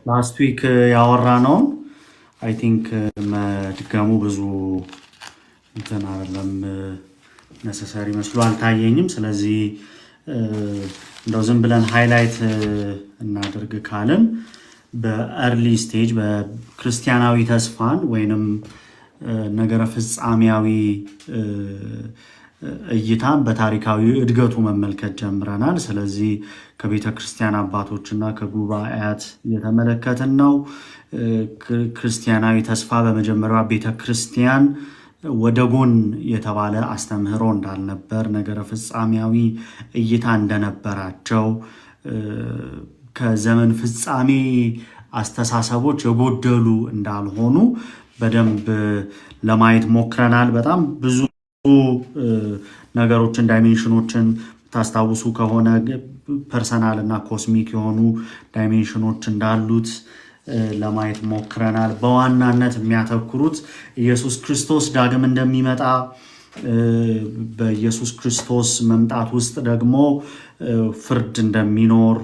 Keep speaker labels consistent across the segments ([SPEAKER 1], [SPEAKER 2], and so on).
[SPEAKER 1] Last week ያወራነውን I think መድገሙ ብዙ እንትን አይደለም፣ necessary መስሎ አልታየኝም። ስለዚህ እንደው ዝም ብለን highlight እናድርግ ካልን በ early stage በክርስቲያናዊ ተስፋን ወይንም ነገረ ፍጻሜያዊ እይታን በታሪካዊ እድገቱ መመልከት ጀምረናል። ስለዚህ ከቤተ ክርስቲያን አባቶችና ከጉባኤያት እየተመለከትን ነው። ክርስቲያናዊ ተስፋ በመጀመሪያዋ ቤተ ክርስቲያን ወደ ጎን የተባለ አስተምህሮ እንዳልነበር፣ ነገረ ፍጻሜያዊ እይታ እንደነበራቸው፣ ከዘመን ፍጻሜ አስተሳሰቦች የጎደሉ እንዳልሆኑ በደንብ ለማየት ሞክረናል። በጣም ብዙ ነገሮችን፣ dimension ኦችን ታስታውሱ ከሆነ personal እና cosmic የሆኑ dimension ኦች እንዳሉት ለማየት ሞክረናል። በዋናነት የሚያተኩሩት ኢየሱስ ክርስቶስ ዳግም እንደሚመጣ፣ በኢየሱስ ክርስቶስ መምጣት ውስጥ ደግሞ ፍርድ እንደሚኖር፣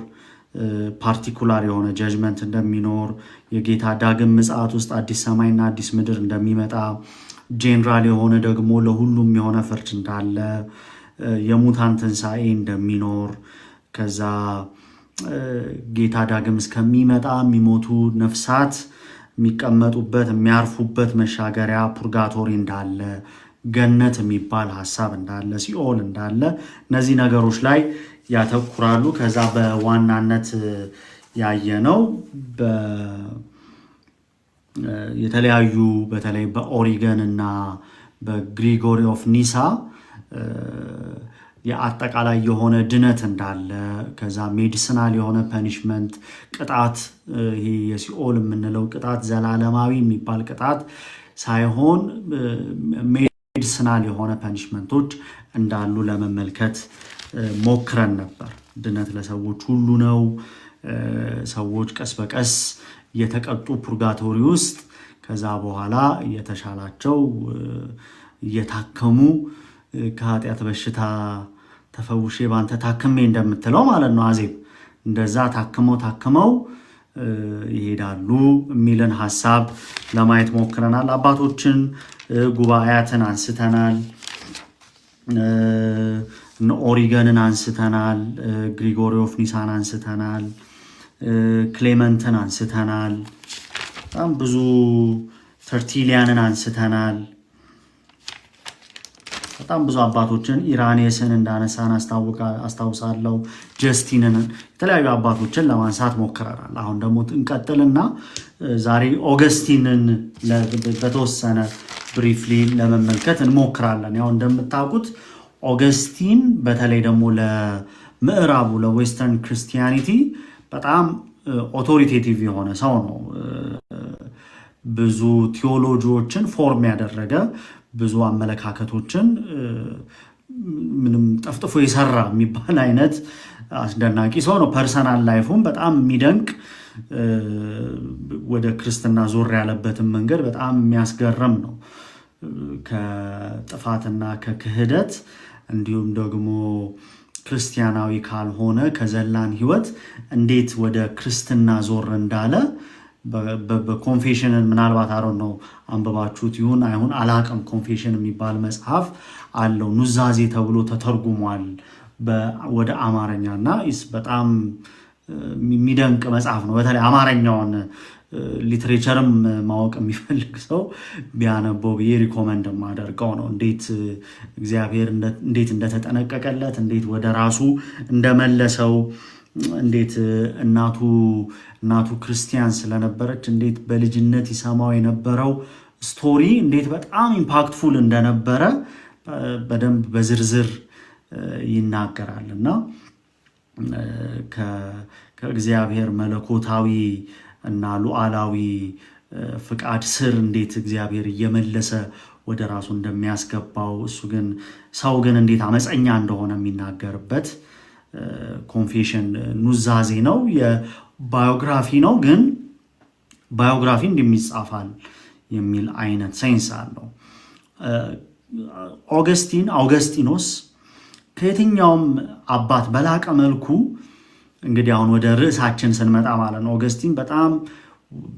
[SPEAKER 1] particular የሆነ judgment እንደሚኖር፣ የጌታ ዳግም ምጽአት ውስጥ አዲስ ሰማይና አዲስ ምድር እንደሚመጣ፣ ጄኔራል የሆነ ደግሞ ለሁሉም የሆነ ፍርድ እንዳለ፣ የሙታን ትንሣኤ እንደሚኖር፣ ከዛ ጌታ ዳግም እስከሚመጣ የሚሞቱ ነፍሳት የሚቀመጡበት፣ የሚያርፉበት መሻገሪያ purgatory እንዳለ፣ ገነት የሚባል ሀሳብ እንዳለ፣ ሲኦል እንዳለ፣ እነዚህ ነገሮች ላይ ያተኩራሉ። ከዛ በዋናነት ያየነው የተለያዩ በተለይ በኦሪገን እና በ Gregory of Nyssa የአጠቃላይ የሆነ ድነት እንዳለ፣ ከዛ medicinal የሆነ punishment፣ ቅጣት፣ ይሄ የሲኦል የምንለው ቅጣት ዘላለማዊ የሚባል ቅጣት ሳይሆን medicinal የሆነ punishment ኦች እንዳሉ ለመመልከት ሞክረን ነበር። ድነት ለሰዎች ሁሉ ነው። ሰዎች ቀስ በቀስ እየተቀጡ purgatory ውስጥ ከዛ በኋላ እየተሻላቸው እየታከሙ፣ ከኃጢአት በሽታ ተፈውሼ ባንተ ታክሜ እንደምትለው ማለት ነው አዜብ፣ እንደዛ ታክመው ታክመው ይሄዳሉ የሚልን ሀሳብ ለማየት ሞክረናል። አባቶችን፣ ጉባኤያትን አንስተናል። ኦሪገንን አንስተናል። Gregory of Nyssa ን አንስተናል። ክሌመንትን አንስተናል። በጣም ብዙ፣ ተርቲሊያንን አንስተናል። በጣም ብዙ አባቶችን፣ ኢራኔስን እንዳነሳን አስታውሳለሁ። ጀስቲንን፣ የተለያዩ አባቶችን ለማንሳት ሞክረናል። አሁን ደግሞ እንቀጥልና ዛሬ ኦገስቲንን በተወሰነ briefly ለመመልከት እንሞክራለን። ያው እንደምታውቁት ኦገስቲን በተለይ ደግሞ ለምዕራቡ፣ ለ Western Christianity በጣም authoritative የሆነ ሰው ነው። ብዙ theology ዎችን form ያደረገ፣ ብዙ አመለካከቶችን ምንም ጠፍጥፎ የሰራ የሚባል አይነት አስደናቂ ሰው ነው። Personal life ኡም በጣም የሚደንቅ፣ ወደ ክርስትና ዞር ያለበትን መንገድ በጣም የሚያስገርም ነው። ከጥፋትና ከክህደት እንዲሁም ደግሞ ክርስቲያናዊ ካልሆነ ከዘላን ህይወት እንዴት ወደ ክርስትና ዞር እንዳለ በ Confession ን ምናልባት አሮን ነው አንብባችሁት ይሁን አይሁን አላቅም። Confession የሚባል መጽሐፍ አለው። ኑዛዜ ተብሎ ተተርጉሟል ወደ አማርኛ እና በጣም የሚደንቅ መጽሐፍ ነው። በተለይ አማርኛውን literature ም ማወቅ የሚፈልግ ሰው ቢያነበው ብዬ recommend የማደርገው ነው። እንዴት እግዚአብሔር እንዴት እንደተጠነቀቀለት፣ እንዴት ወደ ራሱ እንደመለሰው፣ እንዴት እናቱ ክርስቲያን ስለነበረች እንዴት በልጅነት ይሰማው የነበረው story እንዴት በጣም impactful እንደነበረ በደንብ በዝርዝር ይናገራል እና ከእግዚአብሔር መለኮታዊ እና ሉዓላዊ ፍቃድ ስር እንዴት እግዚአብሔር እየመለሰ ወደ ራሱ እንደሚያስገባው፣ እሱ ግን ሰው ግን እንዴት አመፀኛ እንደሆነ የሚናገርበት Confession ኑዛዜ ነው። የ biography ነው፣ ግን biography እንደሚጻፋል የሚል አይነት sense አለው። ኦገስቲን፣ አውገስጢኖስ ከየትኛውም አባት በላቀ መልኩ እንግዲህ አሁን ወደ ርዕሳችን ስንመጣ ማለት ነው፣ ኦገስቲን በጣም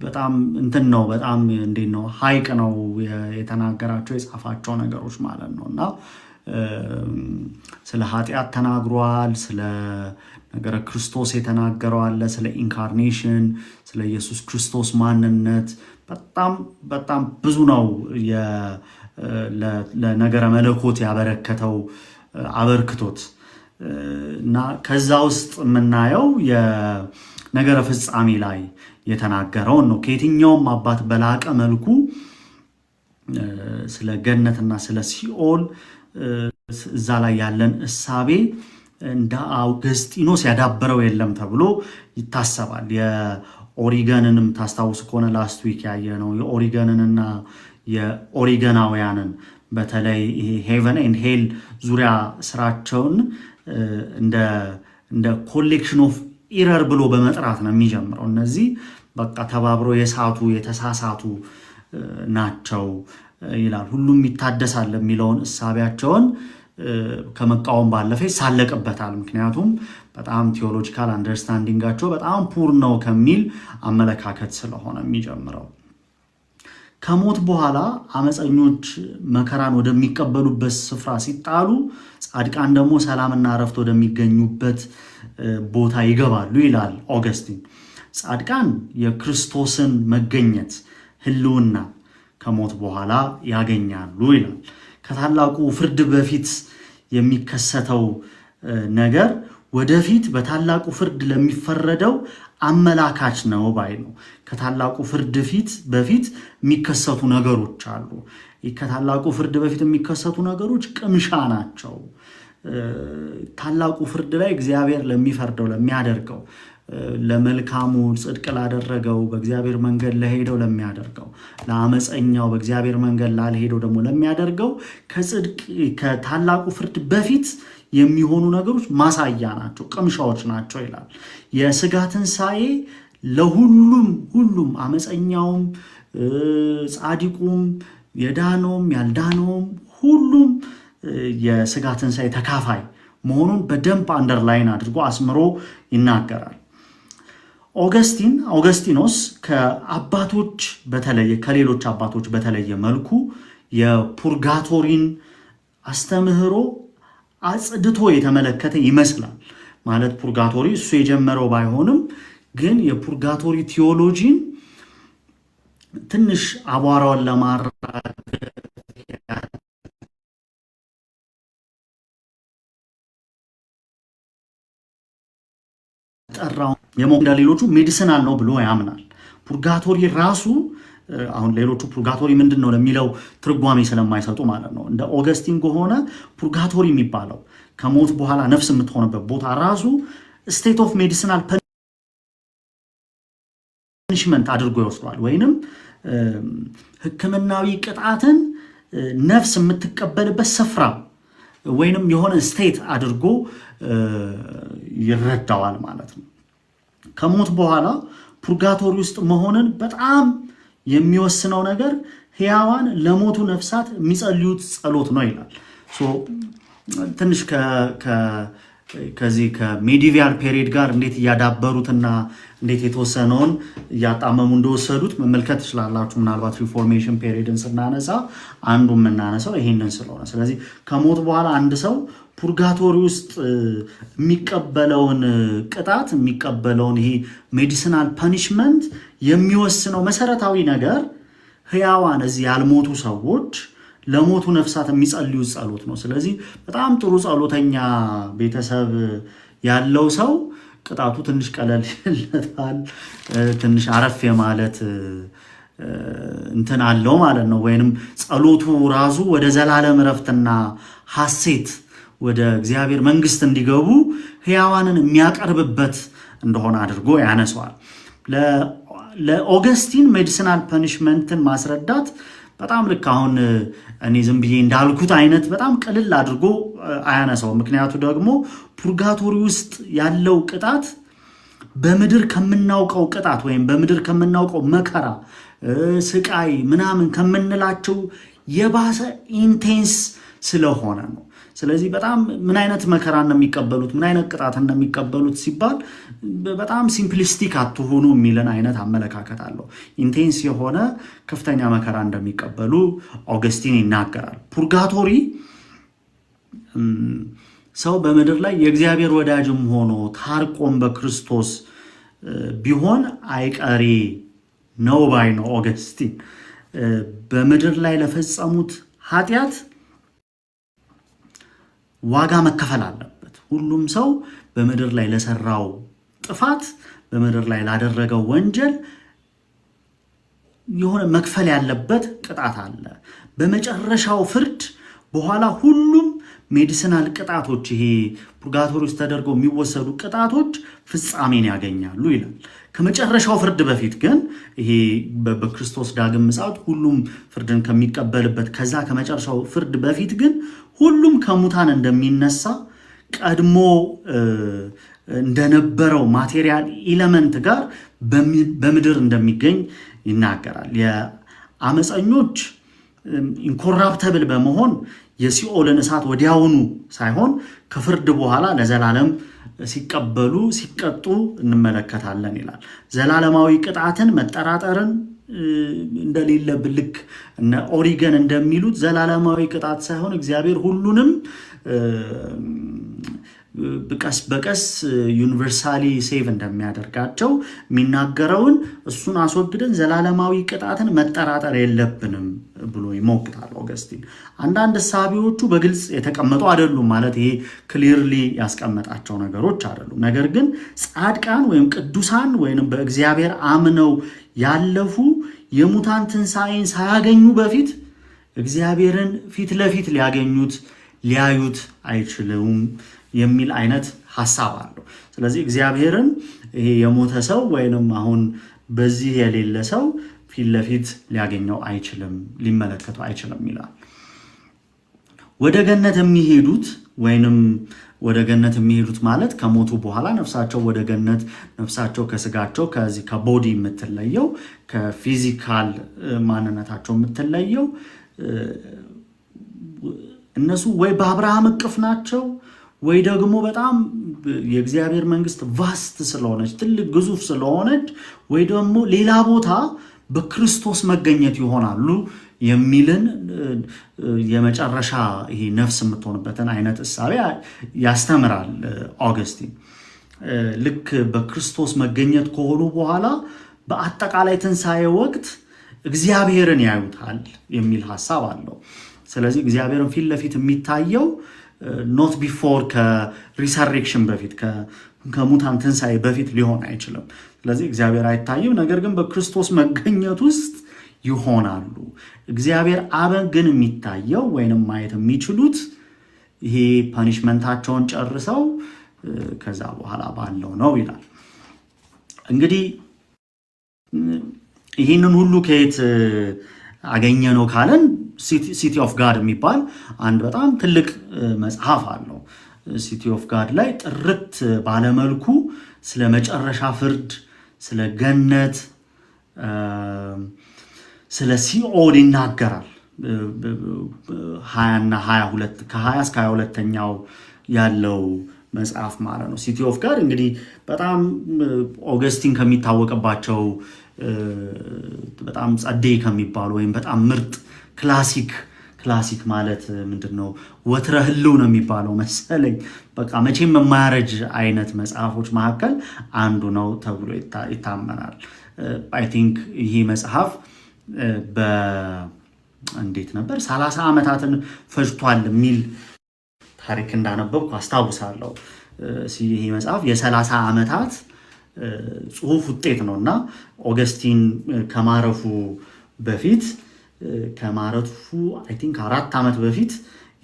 [SPEAKER 1] በጣም እንትን ነው፣ በጣም እንዴት ነው፣ ሀይቅ ነው የተናገራቸው የጻፋቸው ነገሮች ማለት ነው። እና ስለ ኃጢአት ተናግሯል። ስለ ነገረ ክርስቶስ የተናገረው አለ። ስለ incarnation፣ ስለ ኢየሱስ ክርስቶስ ማንነት በጣም በጣም ብዙ ነው ለነገረ መለኮት ያበረከተው አበርክቶት። እና ከዛ ውስጥ የምናየው የነገረ ፍጻሜ ላይ የተናገረውን ነው። ከየትኛውም አባት በላቀ መልኩ ስለ ገነትና ስለ ሲኦል እዛ ላይ ያለን እሳቤ እንደ አውገስጢኖስ ያዳበረው የለም ተብሎ ይታሰባል። የኦሪገንንም ታስታውስ ከሆነ last week ያየነው የኦሪገንንና የኦሪገናውያንን በተለይ ይሄ heaven and hell ዙሪያ ስራቸውን እንደ collection of error ብሎ በመጥራት ነው የሚጀምረው። እነዚህ በቃ ተባብሮ የሳቱ የተሳሳቱ ናቸው ይላል። ሁሉም ይታደሳል የሚለውን እሳቢያቸውን ከመቃወም ባለፈ ይሳለቅበታል። ምክንያቱም በጣም theological understanding ኣቸው በጣም poor ነው ከሚል አመለካከት ስለሆነ የሚጀምረው። ከሞት በኋላ አመፀኞች መከራን ወደሚቀበሉበት ስፍራ ሲጣሉ፣ ጻድቃን ደግሞ ሰላምና እረፍት ወደሚገኙበት ቦታ ይገባሉ ይላል ኦገስቲን። ጻድቃን የክርስቶስን መገኘት ህልውና ከሞት በኋላ ያገኛሉ ይላል። ከታላቁ ፍርድ በፊት የሚከሰተው ነገር ወደፊት በታላቁ ፍርድ ለሚፈረደው አመላካች ነው ባይ ነው። ከታላቁ ፍርድ ፊት በፊት የሚከሰቱ ነገሮች አሉ። ከታላቁ ፍርድ በፊት የሚከሰቱ ነገሮች ቅምሻ ናቸው። ታላቁ ፍርድ ላይ እግዚአብሔር ለሚፈርደው፣ ለሚያደርገው፣ ለመልካሙ ጽድቅ ላደረገው፣ በእግዚአብሔር መንገድ ለሄደው ለሚያደርገው፣ ለአመፀኛው በእግዚአብሔር መንገድ ላልሄደው ደግሞ ለሚያደርገው ከጽድቅ ከታላቁ ፍርድ በፊት የሚሆኑ ነገሮች ማሳያ ናቸው፣ ቅምሻዎች ናቸው ይላል። የስጋ ትንሣኤ ለሁሉም፣ ሁሉም አመፀኛውም ጻድቁም የዳነውም ያልዳነውም ሁሉም የስጋ ትንሣኤ ተካፋይ መሆኑን በደንብ underline አድርጎ አስምሮ ይናገራል። ኦገስቲኖስ ከአባቶች በተለየ፣ ከሌሎች አባቶች በተለየ መልኩ የ purgatory ን አስተምህሮ አጽድቶ የተመለከተ ይመስላል። ማለት purgatory እሱ የጀመረው ባይሆንም ግን የ purgatory theology ን ትንሽ አቧራውን ለማራገፍ ጠራው እንደ ሌሎቹ medicinal ነው ብሎ ያምናል። Purgatory ራሱ አሁን ሌሎቹ purgatory ምንድን ነው ለሚለው ትርጓሜ ስለማይሰጡ ማለት ነው። እንደ ኦገስቲን ከሆነ purgatory የሚባለው ከሞት በኋላ ነፍስ የምትሆንበት ቦታ ራሱ state of medicinal punishment አድርጎ ይወስደዋል። ወይንም ሕክምናዊ ቅጣትን ነፍስ የምትቀበልበት ስፍራ ወይንም የሆነ state አድርጎ ይረዳዋል ማለት ነው። ከሞት በኋላ purgatory ውስጥ መሆንን በጣም የሚወስነው ነገር ሕያዋን ለሞቱ ነፍሳት የሚጸልዩት ጸሎት ነው ይላል። ትንሽ ከዚህ ከ medieval period ጋር እንዴት እያዳበሩትና እንዴት የተወሰነውን እያጣመሙ እንደወሰዱት መመልከት ትችላላችሁ። ምናልባት Reformation period ን ስናነሳ አንዱ የምናነሳው ይሄንን ስለሆነ፣ ስለዚህ ከሞት በኋላ አንድ ሰው purgatory ውስጥ የሚቀበለውን ቅጣት፣ የሚቀበለውን ይሄ medicinal punishment የሚወስነው መሰረታዊ ነገር ህያዋን፣ እዚህ ያልሞቱ ሰዎች ለሞቱ ነፍሳት የሚጸልዩት ጸሎት ነው። ስለዚህ በጣም ጥሩ ጸሎተኛ ቤተሰብ ያለው ሰው ቅጣቱ ትንሽ ቀለል ይለታል፣ ትንሽ አረፍ የማለት እንትን አለው ማለት ነው። ወይንም ጸሎቱ ራሱ ወደ ዘላለም እረፍትና ሐሴት ወደ እግዚአብሔር መንግስት እንዲገቡ ህያዋንን የሚያቀርብበት እንደሆነ አድርጎ ያነሰዋል። ለኦገስቲን medicinal punishment ን ማስረዳት በጣም ልክ አሁን እኔ ዝም ብዬ እንዳልኩት አይነት በጣም ቅልል አድርጎ አያነሳው። ምክንያቱ ደግሞ purgatory ውስጥ ያለው ቅጣት በምድር ከምናውቀው ቅጣት ወይም በምድር ከምናውቀው መከራ፣ ስቃይ ምናምን ከምንላቸው የባሰ intense ስለሆነ ነው። ስለዚህ በጣም ምን አይነት መከራ እንደሚቀበሉት፣ ምን አይነት ቅጣት እንደሚቀበሉት ሲባል በጣም simplistic አትሁኑ የሚልን አይነት አመለካከት አለው። Intense የሆነ ከፍተኛ መከራ እንደሚቀበሉ ኦገስቲን ይናገራል። Purgatory ሰው በምድር ላይ የእግዚአብሔር ወዳጅም ሆኖ ታርቆም በክርስቶስ ቢሆን አይቀሬ ነው ባይ ነው ኦገስቲን። በምድር ላይ ለፈጸሙት ኃጢአት ዋጋ መከፈል አለበት። ሁሉም ሰው በምድር ላይ ለሰራው ጥፋት፣ በምድር ላይ ላደረገው ወንጀል የሆነ መክፈል ያለበት ቅጣት አለ። በመጨረሻው ፍርድ በኋላ ሁሉም medicinal ቅጣቶች፣ ይሄ purgatory ውስጥ ተደርገው የሚወሰዱ ቅጣቶች ፍጻሜን ያገኛሉ ይላል። ከመጨረሻው ፍርድ በፊት ግን፣ ይሄ በክርስቶስ ዳግም ምጽአት ሁሉም ፍርድን ከሚቀበልበት ከዛ ከመጨረሻው ፍርድ በፊት ግን ሁሉም ከሙታን እንደሚነሳ፣ ቀድሞ እንደነበረው material element ጋር በምድር እንደሚገኝ ይናገራል። የአመፀኞች incorruptible በመሆን የሲኦልን እሳት ወዲያውኑ ሳይሆን ከፍርድ በኋላ ለዘላለም ሲቀበሉ፣ ሲቀጡ እንመለከታለን ይላል። ዘላለማዊ ቅጣትን መጠራጠርን እንደሌለብን፣ ልክ እነ ኦሪገን እንደሚሉት ዘላለማዊ ቅጣት ሳይሆን እግዚአብሔር ሁሉንም ቀስ በቀስ universally save እንደሚያደርጋቸው የሚናገረውን እሱን አስወግደን ዘላለማዊ ቅጣትን መጠራጠር የለብንም ብሎ ይሞግታል ኦገስቲን። አንዳንድ እሳቤዎቹ በግልጽ የተቀመጡ አይደሉም፣ ማለት ይሄ clearly ያስቀመጣቸው ነገሮች አይደሉም። ነገር ግን ጻድቃን ወይም ቅዱሳን ወይም በእግዚአብሔር አምነው ያለፉ የሙታን ትንሣኤን ሳያገኙ በፊት እግዚአብሔርን ፊት ለፊት ሊያገኙት፣ ሊያዩት አይችሉም የሚል አይነት ሀሳብ አለው። ስለዚህ እግዚአብሔርን ይሄ የሞተ ሰው ወይንም አሁን በዚህ የሌለ ሰው ፊት ለፊት ሊያገኘው አይችልም፣ ሊመለከተው አይችልም ይላል። ወደ ገነት የሚሄዱት ወይንም ወደ ገነት የሚሄዱት ማለት ከሞቱ በኋላ ነፍሳቸው ወደ ገነት፣ ነፍሳቸው ከስጋቸው፣ ከዚህ ከ body የምትለየው፣ ከ physical ማንነታቸው የምትለየው፣ እነሱ ወይ በአብርሃም እቅፍ ናቸው ወይ ደግሞ በጣም የእግዚአብሔር መንግስት vast ስለሆነች፣ ትልቅ ግዙፍ ስለሆነች፣ ወይ ደግሞ ሌላ ቦታ በክርስቶስ መገኘት ይሆናሉ የሚልን የመጨረሻ ይሄ ነፍስ የምትሆንበትን አይነት እሳቤ ያስተምራል ኦገስቲን። ልክ በክርስቶስ መገኘት ከሆኑ በኋላ በአጠቃላይ ትንሣኤ ወቅት እግዚአብሔርን ያዩታል የሚል ሀሳብ አለው። ስለዚህ እግዚአብሔርን ፊት ለፊት የሚታየው not before፣ ከ resurrection በፊት፣ ከሙታን ትንሣኤ በፊት ሊሆን አይችልም። ስለዚህ እግዚአብሔር አይታይም፣ ነገር ግን በክርስቶስ መገኘት ውስጥ ይሆናሉ። እግዚአብሔር አብን ግን የሚታየው ወይንም ማየት የሚችሉት ይሄ punishment ኣቸውን ጨርሰው ከዛ በኋላ ባለው ነው ይላል። እንግዲህ ይህንን ሁሉ ከየት አገኘነው ካለን City of God የሚባል አንድ በጣም ትልቅ መጽሐፍ አለው። City of God ላይ ጥርት ባለ መልኩ ስለ መጨረሻ ፍርድ፣ ስለ ገነት፣ ስለ ሲኦል ይናገራል። 20ና 22፣ ከ20 እስከ 22ኛው ያለው መጽሐፍ ማለት ነው። City of God እንግዲህ በጣም ኦገስቲን ከሚታወቅባቸው፣ በጣም ጸዴ ከሚባሉ ወይም በጣም ምርጥ classic፣ classic ማለት ምንድን ነው? ወትረ ህልው ነው የሚባለው መሰለኝ። በቃ መቼም የማያረጅ አይነት መጽሐፎች መካከል አንዱ ነው ተብሎ ይታመናል። I think ይሄ መጽሐፍ እንዴት ነበር፣ 30 ዓመታትን ፈጅቷል የሚል ታሪክ እንዳነበብኩ አስታውሳለሁ። ይሄ መጽሐፍ የ30 ዓመታት ጽሁፍ ውጤት ነው እና ኦገስቲን ከማረፉ በፊት፣ ከማረፉ I think 4 ዓመት በፊት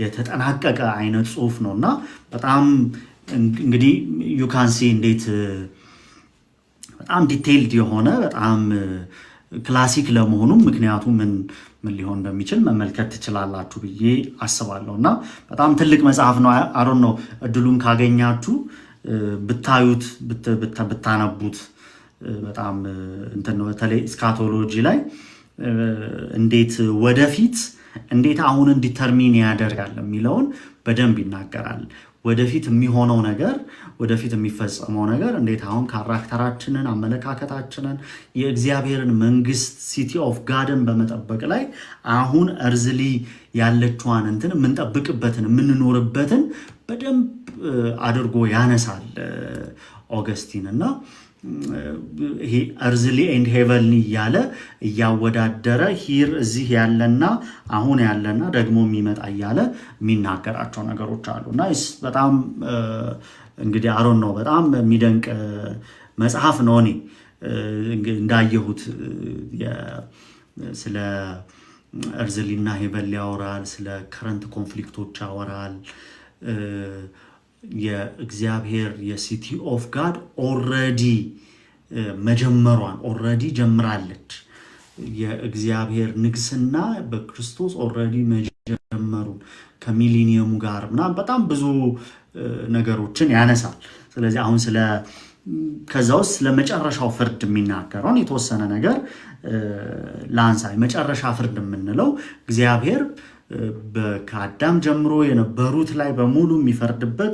[SPEAKER 1] የተጠናቀቀ አይነት ጽሁፍ ነው። እና በጣም እንግዲህ you can see እንዴት በጣም detailed የሆነ፣ በጣም classic ለመሆኑም ምክንያቱ ምን ምን ሊሆን እንደሚችል መመልከት ትችላላችሁ ብዬ አስባለሁ። እና በጣም ትልቅ መጽሐፍ ነው። አሮን ነው፣ እድሉን ካገኛችሁ ብታዩት፣ ብታነቡት በጣም እንትን ነው። በተለይ eschatology ላይ እንዴት ወደፊት እንዴት አሁንን determine ያደርጋል የሚለውን በደንብ ይናገራል። ወደፊት የሚሆነው ነገር፣ ወደፊት የሚፈጸመው ነገር እንዴት አሁን character ኣችንን፣ አመለካከታችንን፣ የእግዚአብሔርን መንግስት city of God ን በመጠበቅ ላይ አሁን earthly ያለችዋን እንትን የምንጠብቅበትን፣ የምንኖርበትን በደንብ አድርጎ ያነሳል ኦገስቲን። እና ይሄ earthly and heavenly እያለ እያወዳደረ here እዚህ ያለና አሁን ያለና ደግሞ የሚመጣ እያለ የሚናገራቸው ነገሮች አሉ። እና በጣም እንግዲህ አሮን ነው፣ በጣም የሚደንቅ መጽሐፍ ነው። እኔ እንዳየሁት ስለ earthly ና heavenly ያወራል፣ ስለ current conflict ኦች ያወራል። የእግዚአብሔር የ city of God already መጀመሯን፣ already ጀምራለች። የእግዚአብሔር ንግስና በክርስቶስ already መጀመሩን ከ millennium ኡ ጋር ምናምን በጣም ብዙ ነገሮችን ያነሳል። ስለዚህ አሁን ስለ ከዛ ውስጥ ስለ መጨረሻው ፍርድ የሚናገረውን የተወሰነ ነገር ላንሳ። የመጨረሻ ፍርድ የምንለው እግዚአብሔር ከአዳም ጀምሮ የነበሩት ላይ በሙሉ የሚፈርድበት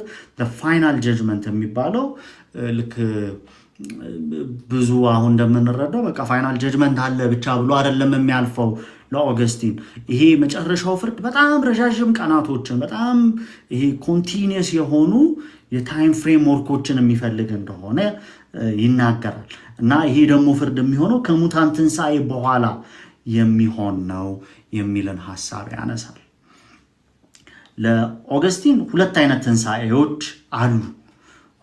[SPEAKER 1] final judgment የሚባለው፣ ልክ ብዙ አሁን እንደምንረዳው በቃ final judgment አለ ብቻ ብሎ አይደለም የሚያልፈው። ለኦገስቲን ይሄ የመጨረሻው ፍርድ በጣም ረዣዥም ቀናቶችን፣ በጣም ይሄ continuous የሆኑ የ time framework ኦችን የሚፈልግ እንደሆነ ይናገራል። እና ይሄ ደግሞ ፍርድ የሚሆነው ከሙታን ትንሣኤ በኋላ የሚሆን ነው የሚልን ሀሳብ ያነሳል። ለኦገስቲን ሁለት አይነት ትንሣኤዎች አሉ።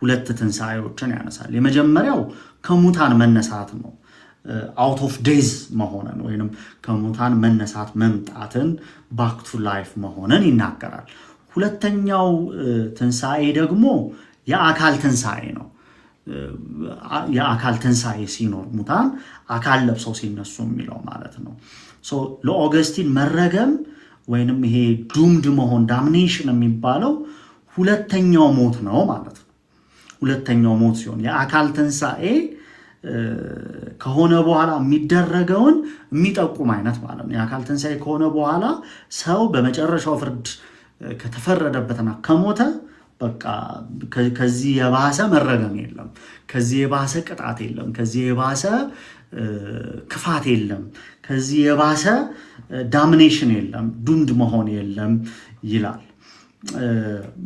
[SPEAKER 1] ሁለት ትንሣኤዎችን ያነሳል። የመጀመሪያው ከሙታን መነሳት ነው። Out of death መሆንን ወይም ከሙታን መነሳት መምጣትን፣ back to life መሆንን ይናገራል። ሁለተኛው ትንሣኤ ደግሞ የአካል ትንሣኤ ነው። የአካል ትንሣኤ ሲኖር፣ ሙታን አካል ለብሰው ሲነሱ የሚለው ማለት ነው። ለኦገስቲን መረገም ወይንም ይሄ doomed መሆን፣ damnation የሚባለው ሁለተኛው ሞት ነው ማለት ነው። ሁለተኛው ሞት ሲሆን የአካል ትንሣኤ ከሆነ በኋላ የሚደረገውን የሚጠቁም አይነት ማለት ነው። የአካል ትንሣኤ ከሆነ በኋላ ሰው በመጨረሻው ፍርድ ከተፈረደበትና ከሞተ በቃ ከዚህ የባሰ መረገም የለም፣ ከዚህ የባሰ ቅጣት የለም፣ ከዚህ የባሰ ክፋት የለም፣ ከዚህ የባሰ damnation የለም፣ doomed መሆን የለም ይላል።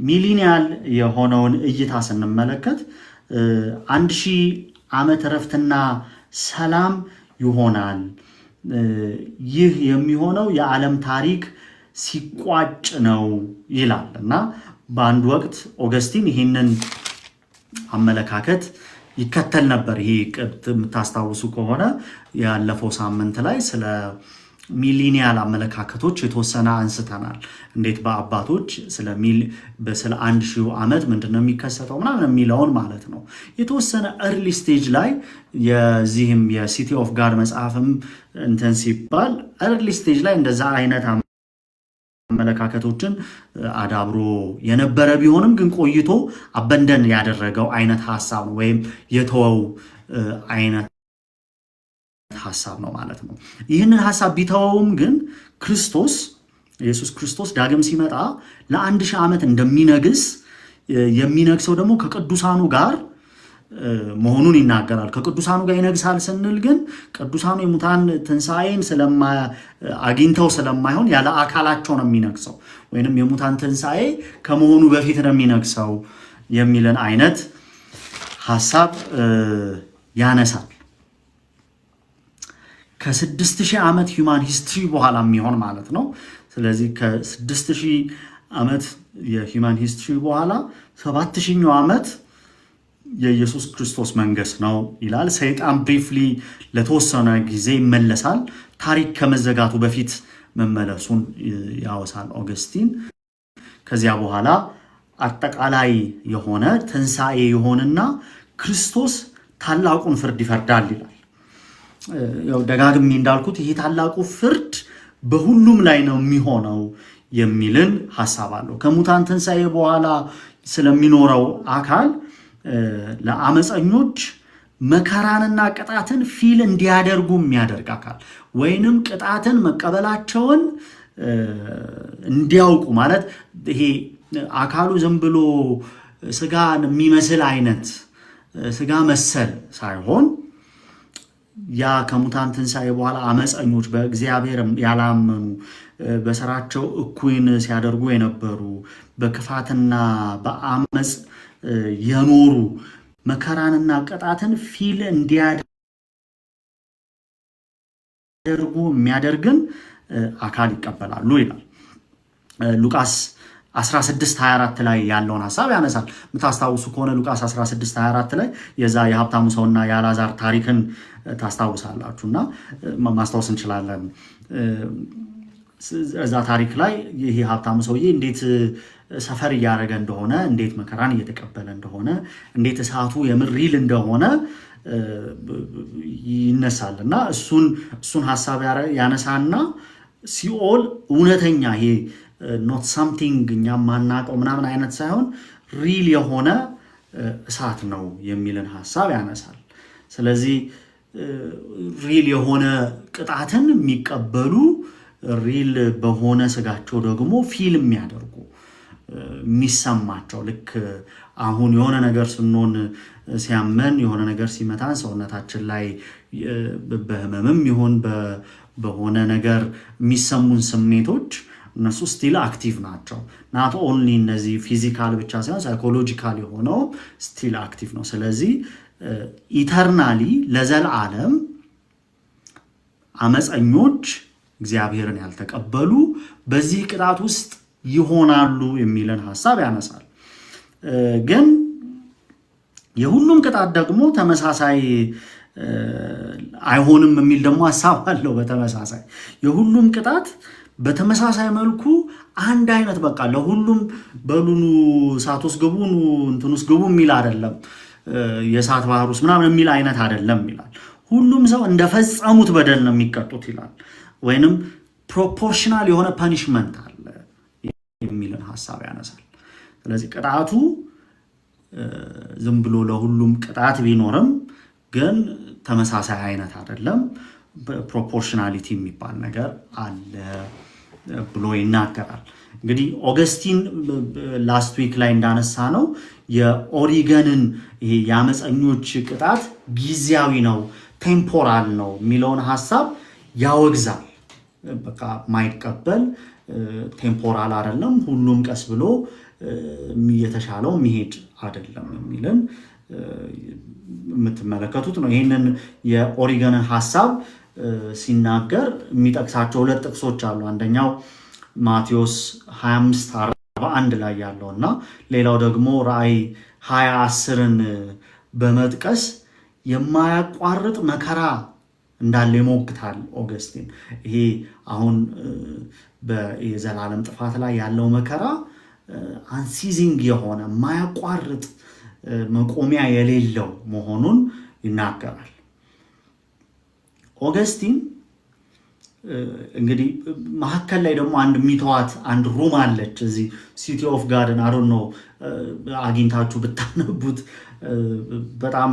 [SPEAKER 1] Millennial የሆነውን እይታ ስንመለከት 1000 ዓመት እረፍትና ሰላም ይሆናል። ይህ የሚሆነው የዓለም ታሪክ ሲቋጭ ነው ይላል። እና በአንድ ወቅት ኦገስቲን ይህንን አመለካከት ይከተል ነበር። ይሄ የምታስታውሱ ከሆነ ያለፈው ሳምንት ላይ ስለ millennial አመለካከቶች የተወሰነ አንስተናል። እንዴት በአባቶች ስለ 1000 ዓመት ምንድን ነው የሚከሰተው ምናምን የሚለውን ማለት ነው። የተወሰነ early stage ላይ የዚህም የ City of God መጽሐፍም እንትን ሲባል early stage ላይ እንደዛ አይነት አመለካከቶችን አዳብሮ የነበረ ቢሆንም ግን ቆይቶ abandon ያደረገው አይነት ሀሳብ ነው ወይም የተወው አይነት ሀሳብ ነው ማለት ነው። ይህንን ሀሳብ ቢተወውም ግን ክርስቶስ ኢየሱስ ክርስቶስ ዳግም ሲመጣ ለ1000 ዓመት እንደሚነግስ፣ የሚነግሰው ደግሞ ከቅዱሳኑ ጋር መሆኑን ይናገራል። ከቅዱሳኑ ጋር ይነግሳል ስንል ግን ቅዱሳኑ የሙታን ትንሣኤን አግኝተው ስለማይሆን ያለ አካላቸው ነው የሚነግሰው፣ ወይንም የሙታን ትንሣኤ ከመሆኑ በፊት ነው የሚነግሰው የሚልን አይነት ሀሳብ ያነሳል። ከ6000 ዓመት human history በኋላ የሚሆን ማለት ነው። ስለዚህ ከ6000 ዓመት የ human history በኋላ 7000ኛው ዓመት የኢየሱስ ክርስቶስ መንገስ ነው ይላል። ሰይጣን briefly ለተወሰነ ጊዜ ይመለሳል። ታሪክ ከመዘጋቱ በፊት መመለሱን ያወሳል ኦገስቲን። ከዚያ በኋላ አጠቃላይ የሆነ ትንሣኤ ይሆንና ክርስቶስ ታላቁን ፍርድ ይፈርዳል ይላል። ያው ደጋግሜ እንዳልኩት ይሄ ታላቁ ፍርድ በሁሉም ላይ ነው የሚሆነው የሚልን ሀሳብ አለው። ከሙታን ትንሣኤ በኋላ ስለሚኖረው አካል ለአመፀኞች መከራንና ቅጣትን feel እንዲያደርጉ የሚያደርግ አካል ወይንም ቅጣትን መቀበላቸውን እንዲያውቁ ማለት ይሄ አካሉ ዝም ብሎ ስጋን የሚመስል አይነት ስጋ መሰል ሳይሆን ያ ከሙታን ትንሣኤ በኋላ አመፀኞች፣ በእግዚአብሔር ያላመኑ፣ በስራቸው እኩይን ሲያደርጉ የነበሩ፣ በክፋትና በአመፅ የኖሩ መከራንና ቅጣትን feel እንዲያደርጉ የሚያደርግን አካል ይቀበላሉ ይላል። ሉቃስ 16:24 ላይ ያለውን ሀሳብ ያነሳል። የምታስታውሱ ከሆነ ሉቃስ 16:24 ላይ የዛ የሀብታሙ ሰውና የአላዛር ታሪክን ታስታውሳላችሁ እና ማስታወስ እንችላለን። እዛ ታሪክ ላይ ይህ ሀብታሙ ሰውዬ እንዴት suffer እያደረገ እንደሆነ፣ እንዴት መከራን እየተቀበለ እንደሆነ፣ እንዴት እሳቱ የምር real እንደሆነ ይነሳል እና እሱን ሀሳብ ያነሳና ሲኦል እውነተኛ ይሄ not something እኛ ማናውቀው ምናምን አይነት ሳይሆን real የሆነ እሳት ነው የሚልን ሀሳብ ያነሳል። ስለዚህ real የሆነ ቅጣትን የሚቀበሉ፣ real በሆነ ስጋቸው ደግሞ feel የሚያደርጉ፣ የሚሰማቸው፣ ልክ አሁን የሆነ ነገር ስንሆን፣ ሲያመን፣ የሆነ ነገር ሲመታን ሰውነታችን ላይ በህመምም ይሁን በሆነ ነገር የሚሰሙን ስሜቶች እነሱ still active ናቸው። Not only እነዚህ physical ብቻ ሳይሆን psychological የሆነው still active ነው። ስለዚህ eternally ለዘላለም አመፀኞች፣ እግዚአብሔርን ያልተቀበሉ በዚህ ቅጣት ውስጥ ይሆናሉ የሚልን ሀሳብ ያነሳል። ግን የሁሉም ቅጣት ደግሞ ተመሳሳይ አይሆንም የሚል ደግሞ ሀሳብ አለው። በተመሳሳይ የሁሉም ቅጣት በተመሳሳይ መልኩ አንድ አይነት በቃ ለሁሉም በሉኑ እሳት ውስጥ ግቡ፣ ኑ እንትን ውስጥ ግቡ የሚል አይደለም። የእሳት ባህር ውስጥ ምናምን የሚል አይነት አይደለም ይላል። ሁሉም ሰው እንደፈጸሙት በደል ነው የሚቀጡት ይላል። ወይንም proportional የሆነ punishment አለ የሚልን ሀሳብ ያነሳል። ስለዚህ ቅጣቱ ዝም ብሎ ለሁሉም ቅጣት ቢኖርም ግን ተመሳሳይ አይነት አይደለም። Proportionality የሚባል ነገር አለ ብሎ ይናገራል። እንግዲህ ኦገስቲን last week ላይ እንዳነሳነው የኦሪገንን ይሄ የአመፀኞች ቅጣት ጊዜያዊ ነው፣ temporal ነው የሚለውን ሀሳብ ያወግዛል። በቃ ማይቀበል temporal አይደለም፣ ሁሉም ቀስ ብሎ የተሻለው የሚሄድ አይደለም የሚልን የምትመለከቱት ነው። ይህንን የኦሪገንን ሀሳብ ሲናገር የሚጠቅሳቸው ሁለት ጥቅሶች አሉ። አንደኛው ማቴዎስ 25 41 ላይ ያለው እና ሌላው ደግሞ ራእይ 20 10ን በመጥቀስ የማያቋርጥ መከራ እንዳለ ይሞግታል ኦገስቲን። ይሄ አሁን የዘላለም ጥፋት ላይ ያለው መከራ unceasing የሆነ፣ የማያቋርጥ፣ መቆሚያ የሌለው መሆኑን ይናገራል። ኦገስቲን እንግዲህ መካከል ላይ ደግሞ አንድ የሚተዋት አንድ room አለች እዚህ City of God ን I don't know አግኝታችሁ ብታነቡት በጣም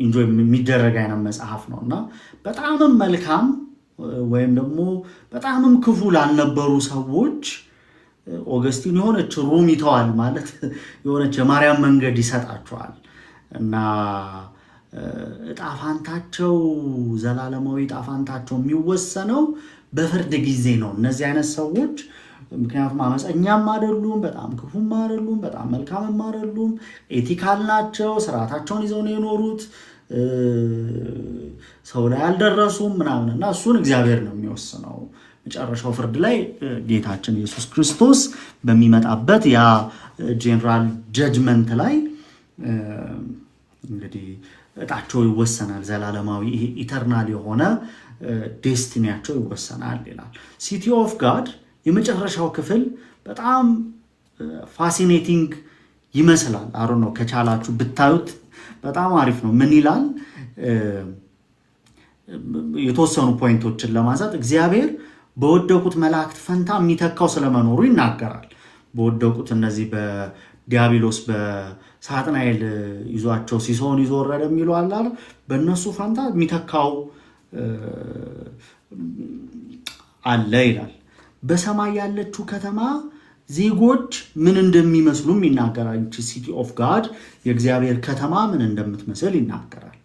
[SPEAKER 1] enjoy የሚደረግ አይነት መጽሐፍ ነው እና በጣምም መልካም ወይም ደግሞ በጣምም ክፉ ላልነበሩ ሰዎች ኦገስቲን የሆነች room ይተዋል፣ ማለት የሆነች የማርያም መንገድ ይሰጣቸዋል እና እጣፋንታቸው፣ ዘላለማዊ እጣፋንታቸው የሚወሰነው በፍርድ ጊዜ ነው። እነዚህ አይነት ሰዎች ምክንያቱም አመፀኛም አይደሉም፣ በጣም ክፉም አይደሉም፣ በጣም መልካምም አይደሉም። Ethical ናቸው። ስርዓታቸውን ይዘው ነው የኖሩት። ሰው ላይ አልደረሱም ምናምን እና እሱን እግዚአብሔር ነው የሚወስነው። መጨረሻው ፍርድ ላይ ጌታችን ኢየሱስ ክርስቶስ በሚመጣበት ያ general judgment ላይ እንግዲህ እጣቸው ይወሰናል። ዘላለማዊ ይሄ eternal የሆነ destiny ያቸው ይወሰናል ይላል። City of God የመጨረሻው ክፍል በጣም fascinating ይመስላል። I don't know ከቻላችሁ ብታዩት በጣም አሪፍ ነው። ምን ይላል? የተወሰኑ point ኦችን ለማንሳት እግዚአብሔር በወደቁት መላእክት ፈንታ የሚተካው ስለመኖሩ ይናገራል። በወደቁት እነዚህ በዲያብሎስ በሳጥናኤል ይዟቸው ሲሶውን ይዞ ወረደ የሚሉ አለ። በእነሱ ፈንታ የሚተካው አለ ይላል። በሰማይ ያለችው ከተማ ዜጎች ምን እንደሚመስሉም ይናገራል። City of God፣ የእግዚአብሔር ከተማ ምን እንደምትመስል ይናገራል።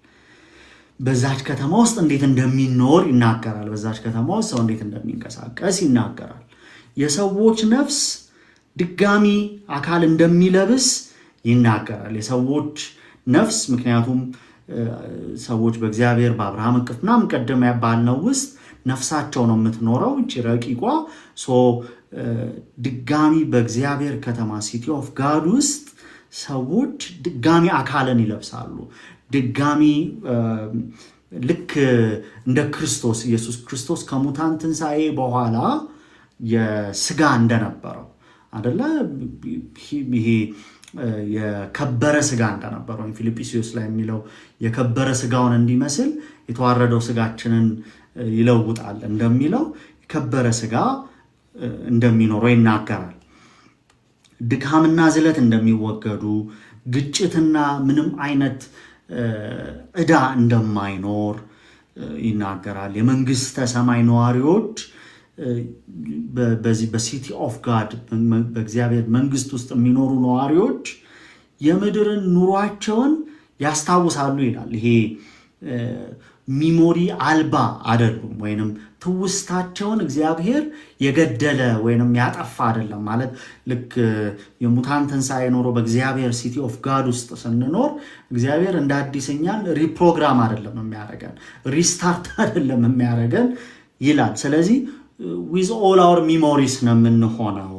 [SPEAKER 1] በዛች ከተማ ውስጥ እንዴት እንደሚኖር ይናገራል። በዛች ከተማ ውስጥ ሰው እንዴት እንደሚንቀሳቀስ ይናገራል። የሰዎች ነፍስ ድጋሚ አካል እንደሚለብስ ይናገራል። የሰዎች ነፍስ፣ ምክንያቱም ሰዎች በእግዚአብሔር በአብርሃም እቅፍ ምናምን ቀደም ባልነው ውስጥ ነፍሳቸው ነው የምትኖረው፣ እቺ ረቂቋ። So ድጋሚ በእግዚአብሔር ከተማ city of God ውስጥ ሰዎች ድጋሚ አካልን ይለብሳሉ። ድጋሚ ልክ እንደ ክርስቶስ፣ ኢየሱስ ክርስቶስ ከሙታን ትንሣኤ በኋላ የስጋ እንደነበረው አደለ? ይሄ የከበረ ስጋ እንደነበረው ወይም ፊልጵስዩስ ላይ የሚለው የከበረ ስጋውን እንዲመስል የተዋረደው ስጋችንን ይለውጣል እንደሚለው የከበረ ስጋ እንደሚኖረው ይናገራል። ድካምና ዝለት እንደሚወገዱ፣ ግጭትና ምንም አይነት ዕዳ እንደማይኖር ይናገራል። የመንግስተ ሰማይ ነዋሪዎች በዚህ በ city of God፣ በእግዚአብሔር መንግስት ውስጥ የሚኖሩ ነዋሪዎች የምድርን ኑሯቸውን ያስታውሳሉ ይላል። ይሄ memory አልባ አይደሉም፣ ወይንም ትውስታቸውን እግዚአብሔር የገደለ ወይንም ያጠፋ አይደለም። ማለት ልክ የሙታን ትንሣኤ ኖሮ በእግዚአብሔር city of God ውስጥ ስንኖር እግዚአብሔር እንደ አዲስ እኛን reprogram አይደለም የሚያደርገን፣ restart አይደለም የሚያደርገን ይላል። ስለዚህ with all our memories ነው የምንሆነው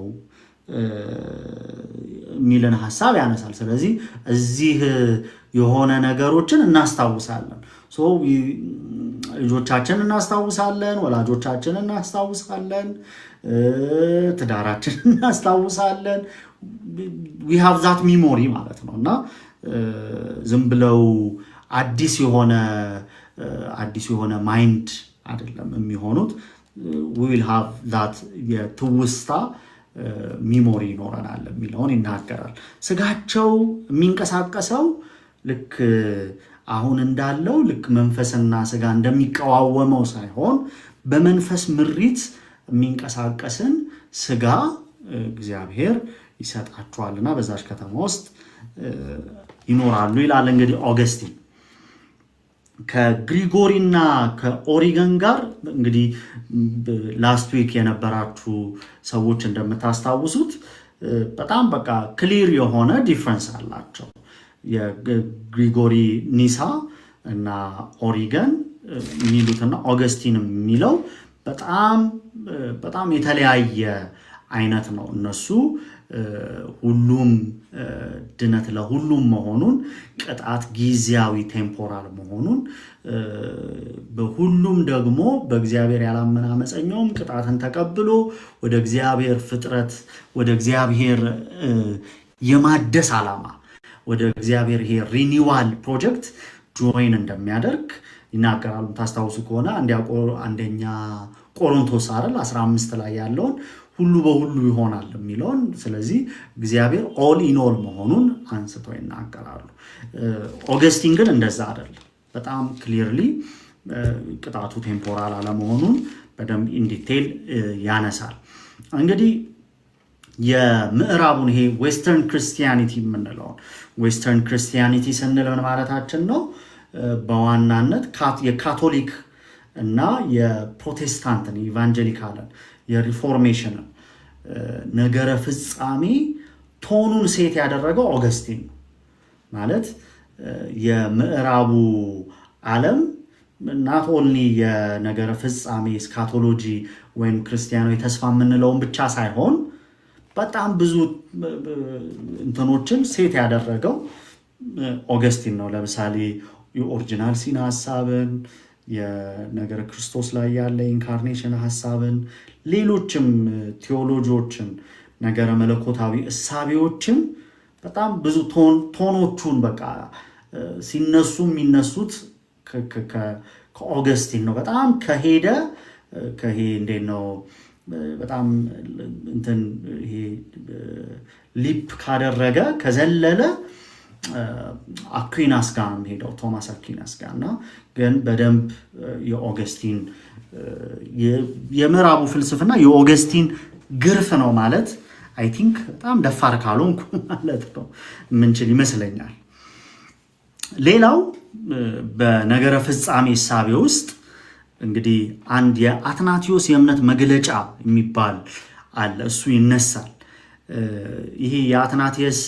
[SPEAKER 1] የሚልን ሀሳብ ያነሳል። ስለዚህ እዚህ የሆነ ነገሮችን እናስታውሳለን። ልጆቻችን እናስታውሳለን፣ ወላጆቻችን እናስታውሳለን፣ ትዳራችን እናስታውሳለን። We have that memory ማለት ነው። እና ዝም ብለው አዲስ የሆነ mind አይደለም የሚሆኑት። We'll have that የትውስታ memory ይኖረናል የሚለውን ይናገራል። ስጋቸው የሚንቀሳቀሰው ልክ አሁን እንዳለው፣ ልክ መንፈስና ስጋ እንደሚቃወመው ሳይሆን በመንፈስ ምሪት የሚንቀሳቀስን ስጋ እግዚአብሔር ይሰጣቸዋልና በዛች ከተማ ውስጥ ይኖራሉ ይላል። እንግዲህ ኦገስቲን ከግሪጎሪና ከኦሪገን ጋር እንግዲህ last week የነበራችሁ ሰዎች እንደምታስታውሱት በጣም በቃ clear የሆነ difference አላቸው። የግሪጎሪ ኒሳ እና ኦሪገን የሚሉትና ኦገስቲን የሚለው በጣም በጣም የተለያየ አይነት ነው። እነሱ ሁሉም ድነት ለሁሉም መሆኑን፣ ቅጣት ጊዜያዊ temporal መሆኑን፣ በሁሉም ደግሞ በእግዚአብሔር ያላመነ አመፀኛውም ቅጣትን ተቀብሎ ወደ እግዚአብሔር ፍጥረት፣ ወደ እግዚአብሔር የማደስ ዓላማ፣ ወደ እግዚአብሔር ይሄ renewal project join እንደሚያደርግ ይናገራሉ። ታስታውሱ ከሆነ አንደኛ ቆሮንቶስ አይደል 15 ላይ ያለውን ሁሉ በሁሉ ይሆናል የሚለውን፣ ስለዚህ እግዚአብሔር all in all መሆኑን አንስተው ይናገራሉ። ኦገስቲን ግን እንደዛ አይደለም። በጣም clearly ቅጣቱ temporal አለመሆኑን በደንብ in detail ያነሳል። እንግዲህ የምዕራቡን ይሄ Western Christianity የምንለውን፣ Western Christianity ስንል ምን ማለታችን ነው? በዋናነት የካቶሊክ እና የፕሮቴስታንትን፣ evangelical ን፣ የ Reformation ን ነገረ ፍጻሜ tone ኑን set ያደረገው ኦገስቲን ነው። ማለት የምዕራቡ ዓለም not only የነገረ ፍጻሜ eschatology ወይም ክርስቲያናዊ ተስፋ የምንለውን ብቻ ሳይሆን በጣም ብዙ እንትኖችን set ያደረገው ኦገስቲን ነው። ለምሳሌ የ original sin ሀሳብን፣ የነገረ ክርስቶስ ላይ ያለ incarnation ሀሳብን፣ ሌሎችም ቴዎሎጂዎችን፣ ነገረ መለኮታዊ እሳቤዎችን በጣም ብዙ tone ኦቹን በቃ ሲነሱ የሚነሱት ከኦገስቲን ነው። በጣም ከሄደ ከሄ እንዴት ነው በጣም እንትን ይሄ leap ካደረገ፣ ከዘለለ አኩናስ ጋር ነው የሚሄደው፣ ቶማስ አኩናስ ጋር። እና ግን በደንብ የኦገስቲን፣ የምዕራቡ ፍልስፍና የኦገስቲን ግርፍ ነው ማለት I think በጣም ደፋር ካልሆንኩ ማለት ነው የምንችል ይመስለኛል። ሌላው በነገረ ፍጻሜ እሳቤ ውስጥ እንግዲህ አንድ የአትናቴዎስ የእምነት መግለጫ የሚባል አለ። እሱ ይነሳል። ይሄ የአትናቴዎስ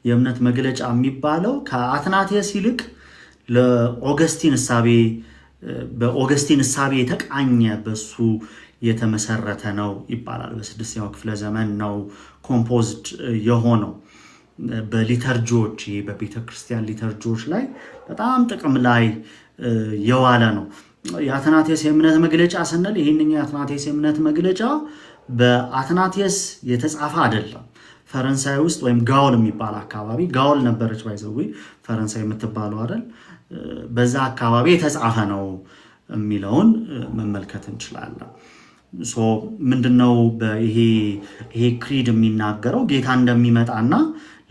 [SPEAKER 1] የእምነት መግለጫ የሚባለው ከአትናቴዎስ ይልቅ ለኦገስቲን እሳቤ፣ በኦገስቲን እሳቤ የተቃኘ፣ በሱ የተመሰረተ ነው ይባላል። በ6ኛው ክፍለ ዘመን ነው composed የሆነው። በ liturgy ዎች፣ ይሄ በቤተ ክርስቲያን liturgy ዎች ላይ በጣም ጥቅም ላይ የዋለ ነው። የአትናቴዎስ የእምነት መግለጫ ስንል ይህንኛው የአትናቴዎስ የእምነት መግለጫ በአትናቴዎስ የተጻፈ አይደለም። ፈረንሳይ ውስጥ ወይም ጋውል የሚባል አካባቢ፣ ጋውል ነበረች by the way ፈረንሳይ የምትባለው አይደል? በዛ አካባቢ የተጻፈ ነው የሚለውን መመልከት እንችላለን። So ምንድነው ይሄ creed የሚናገረው? ጌታ እንደሚመጣና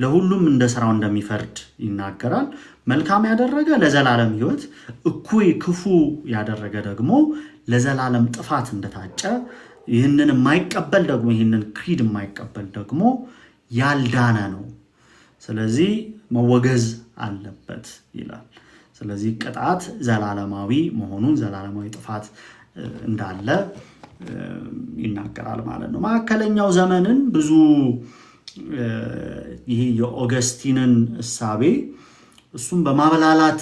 [SPEAKER 1] ለሁሉም እንደ ስራው እንደሚፈርድ ይናገራል። መልካም ያደረገ ለዘላለም ሕይወት፣ እኩይ ክፉ ያደረገ ደግሞ ለዘላለም ጥፋት እንደታጨ፣ ይህንን የማይቀበል ደግሞ፣ ይህንን creed የማይቀበል ደግሞ ያልዳነ ነው። ስለዚህ መወገዝ አለበት ይላል። ስለዚህ ቅጣት ዘላለማዊ መሆኑን፣ ዘላለማዊ ጥፋት እንዳለ ይናገራል ማለት ነው። መካከለኛው ዘመንን ብዙ ይሄ የኦገስቲንን እሳቤ እሱም በማበላላት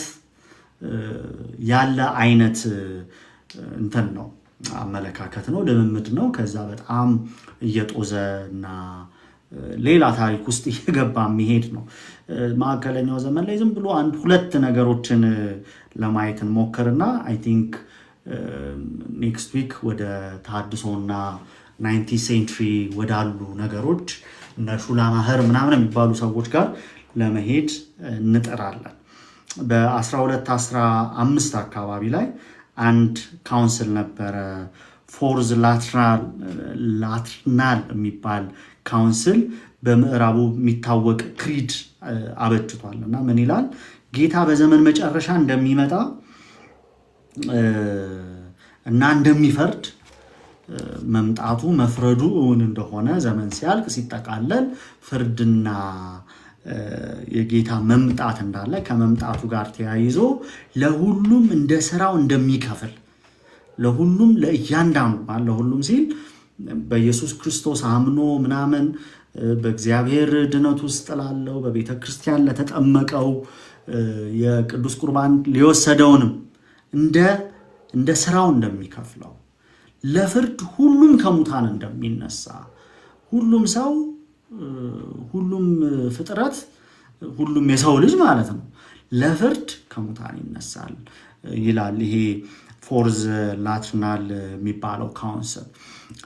[SPEAKER 1] ያለ አይነት እንትን ነው፣ አመለካከት ነው፣ ልምምድ ነው። ከዛ በጣም እየጦዘ እና ሌላ ታሪክ ውስጥ እየገባ የሚሄድ ነው። መካከለኛው ዘመን ላይ ዝም ብሎ አንድ ሁለት ነገሮችን ለማየት እንሞክርና I think next week ወደ ተሐድሶና 19th century ወዳሉ ነገሮች፣ እነ ሹላማኸር ምናምን የሚባሉ ሰዎች ጋር ለመሄድ እንጥራለን። በ1215 አካባቢ ላይ አንድ council ነበረ። Fourth Lateran የሚባል council በምዕራቡ የሚታወቅ creed አበጅቷል። እና ምን ይላል? ጌታ በዘመን መጨረሻ እንደሚመጣ እና እንደሚፈርድ፣ መምጣቱ መፍረዱ እውን እንደሆነ፣ ዘመን ሲያልቅ ሲጠቃለል ፍርድና የጌታ መምጣት እንዳለ፣ ከመምጣቱ ጋር ተያይዞ ለሁሉም እንደ ስራው እንደሚከፍል፣ ለሁሉም፣ ለእያንዳንዱ፣ ለሁሉም ሲል በኢየሱስ ክርስቶስ አምኖ ምናምን በእግዚአብሔር ድነት ውስጥ ላለው፣ በቤተ ክርስቲያን ለተጠመቀው፣ የቅዱስ ቁርባን ሊወሰደውንም እንደ ስራው እንደሚከፍለው፣ ለፍርድ ሁሉም ከሙታን እንደሚነሳ፣ ሁሉም ሰው፣ ሁሉም ፍጥረት፣ ሁሉም የሰው ልጅ ማለት ነው ለፍርድ ከሙታን ይነሳል ይላል። ይሄ Fourth Lateran የሚባለው council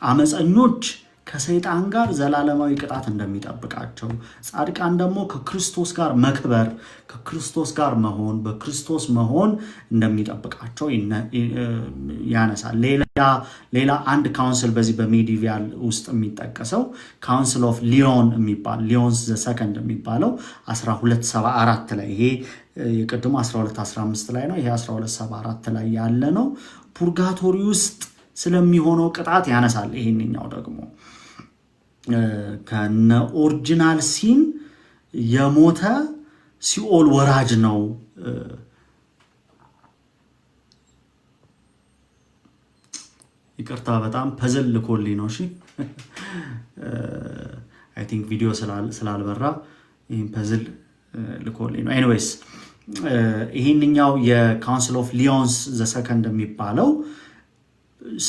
[SPEAKER 1] አመፀኞች ከሰይጣን ጋር ዘላለማዊ ቅጣት እንደሚጠብቃቸው፣ ጻድቃን ደግሞ ከክርስቶስ ጋር መክበር፣ ከክርስቶስ ጋር መሆን፣ በክርስቶስ መሆን እንደሚጠብቃቸው ያነሳል። ሌላ አንድ council በዚህ በ medieval ውስጥ የሚጠቀሰው Council of Lyon የሚባል፣ Lyons the Second የሚባለው 1274 ላይ፣ ይሄ የቅድሙ 1215 ላይ ነው። ይሄ 1274 ላይ ያለ ነው። Purgatory ውስጥ ስለሚሆነው ቅጣት ያነሳል። ይሄንኛው ደግሞ ከነ original sin የሞተ ሲኦል ወራጅ ነው። ይቅርታ፣ በጣም puzzle ልኮልኝ ነው። እሺ፣ I think ቪዲዮ ስላልበራ ይህን puzzle ልኮልኝ ነው። Anyways፣ ይህንኛው የ Council of Lyons the Second የሚባለው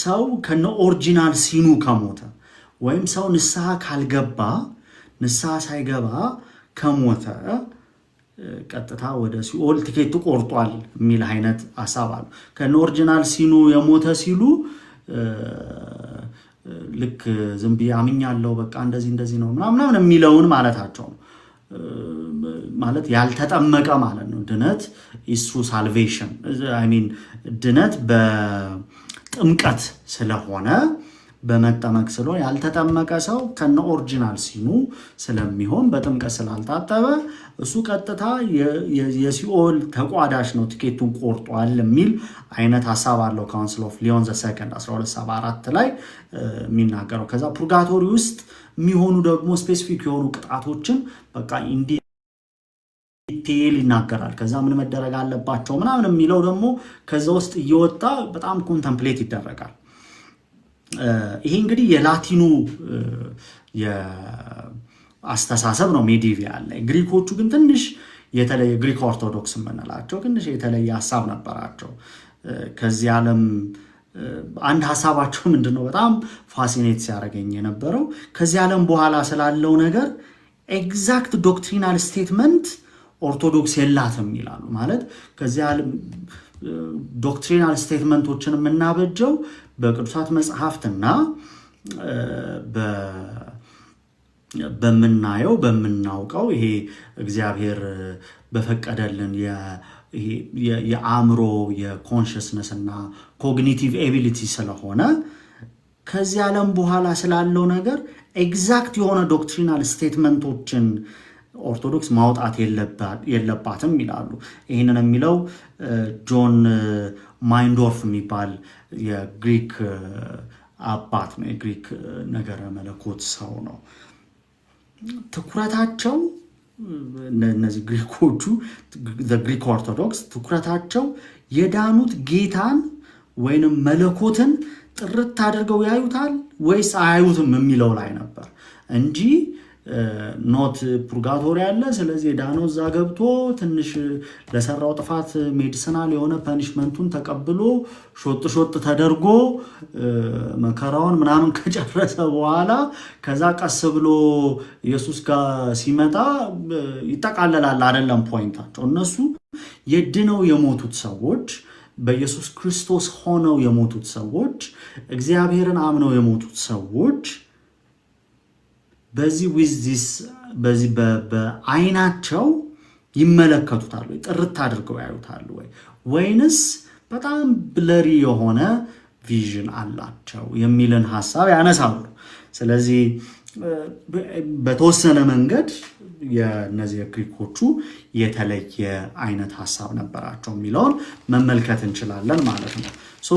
[SPEAKER 1] ሰው ከነ original sin ኑ ከሞተ ወይም ሰው ንስሐ ካልገባ፣ ንስሐ ሳይገባ ከሞተ ቀጥታ ወደ ሲኦል ቲኬቱ ቆርጧል የሚል አይነት ሀሳብ አሉ። ከነ original sin ኑ የሞተ ሲሉ ልክ ዝም ብዬ አምኛለሁ፣ በቃ እንደዚህ እንደዚህ ነው ምናምን የሚለውን ማለታቸው ነው። ማለት ያልተጠመቀ ማለት ነው። ድነት is through salvation፣ I mean ድነት በጥምቀት ስለሆነ በመጠመቅ ስለሆነ፣ ያልተጠመቀ ሰው ከነ original sin ኡ ስለሚሆን፣ በጥምቀት ስላልታጠበ እሱ ቀጥታ የሲኦል ተቋዳሽ ነው፣ ትኬቱን ቆርጧል የሚል አይነት ሀሳብ አለው Council of Lyon the Second 1274 ላይ የሚናገረው። ከዛ purgatory ውስጥ የሚሆኑ ደግሞ specific የሆኑ ቅጣቶችን በቃ in detail ይናገራል። ከዛ ምን መደረግ አለባቸው ምናምን የሚለው ደግሞ ከዛ ውስጥ እየወጣ በጣም contemplate ይደረጋል። ይሄ እንግዲህ የላቲኑ አስተሳሰብ ነው medieval ላይ። ግሪኮቹ ግን ትንሽ የተለየ፣ ግሪክ ኦርቶዶክስ የምንላቸው ትንሽ የተለየ ሀሳብ ነበራቸው። ከዚህ ዓለም አንድ ሀሳባቸው ምንድን ነው? በጣም fascinate ሲያደርገኝ የነበረው ከዚህ ዓለም በኋላ ስላለው ነገር exact doctrinal statement ኦርቶዶክስ የላትም ይላሉ። ማለት ከዚህ ዓለም doctrinal statement ኦችን የምናበጀው በቅዱሳት መጽሐፍትና በምናየው፣ በምናውቀው፣ ይሄ እግዚአብሔር በፈቀደልን የአእምሮ፣ የ consciousness እና cognitive ability ስለሆነ ከዚህ ዓለም በኋላ ስላለው ነገር exact የሆነ doctrinal statement ኦችን ኦርቶዶክስ ማውጣት የለባትም ይላሉ። ይህንን የሚለው ጆን ማይንዶርፍ የሚባል የግሪክ አባት ነው። የግሪክ ነገረ መለኮት ሰው ነው። ትኩረታቸው እነዚህ ግሪኮቹ፣ ግሪክ ኦርቶዶክስ፣ ትኩረታቸው የዳኑት ጌታን ወይንም መለኮትን ጥርት አድርገው ያዩታል ወይስ አያዩትም የሚለው ላይ ነበር እንጂ not purgatory አለ። ስለዚህ የዳነው እዛ ገብቶ ትንሽ ለሰራው ጥፋት medicinal የሆነ punishment ኡን ተቀብሎ ሾጥ ሾጥ ተደርጎ መከራውን ምናምን ከጨረሰ በኋላ ከዛ ቀስ ብሎ ኢየሱስ ጋር ሲመጣ ይጠቃለላል አይደለም point ኣቸው። እነሱ የድነው የሞቱት ሰዎች፣ በኢየሱስ ክርስቶስ ሆነው የሞቱት ሰዎች፣ እግዚአብሔርን አምነው የሞቱት ሰዎች በዚህ with this በዚህ በአይናቸው ይመለከቱታል ወይ፣ ጥርት አድርገው ያዩታል ወይ፣ ወይንስ በጣም blurry የሆነ vision አላቸው የሚልን ሀሳብ ያነሳሉ። ስለዚህ በተወሰነ መንገድ የእነዚህ የግሪኮቹ የተለየ አይነት ሀሳብ ነበራቸው የሚለውን መመልከት እንችላለን ማለት ነው። So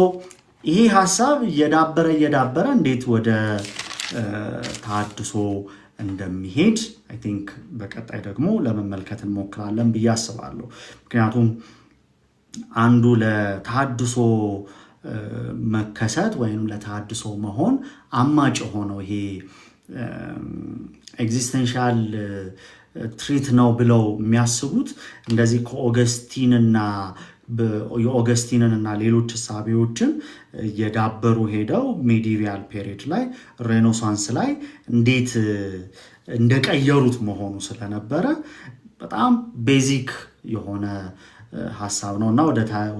[SPEAKER 1] ይሄ ሀሳብ እየዳበረ እየዳበረ እንዴት ወደ ተሃድሶ እንደሚሄድ I think በቀጣይ ደግሞ ለመመልከት እንሞክራለን ብዬ አስባለሁ። ምክንያቱም አንዱ ለተሃድሶ መከሰት ወይም ለተሃድሶ መሆን አማጭ የሆነው ይሄ existential threat ነው ብለው የሚያስቡት እንደዚህ ከኦገስቲንና የኦገስቲንን እና ሌሎች እሳቤዎችን እየዳበሩ ሄደው medieval period ላይ፣ Renaissance ላይ እንዴት እንደቀየሩት መሆኑ ስለነበረ በጣም basic የሆነ ሀሳብ ነው እና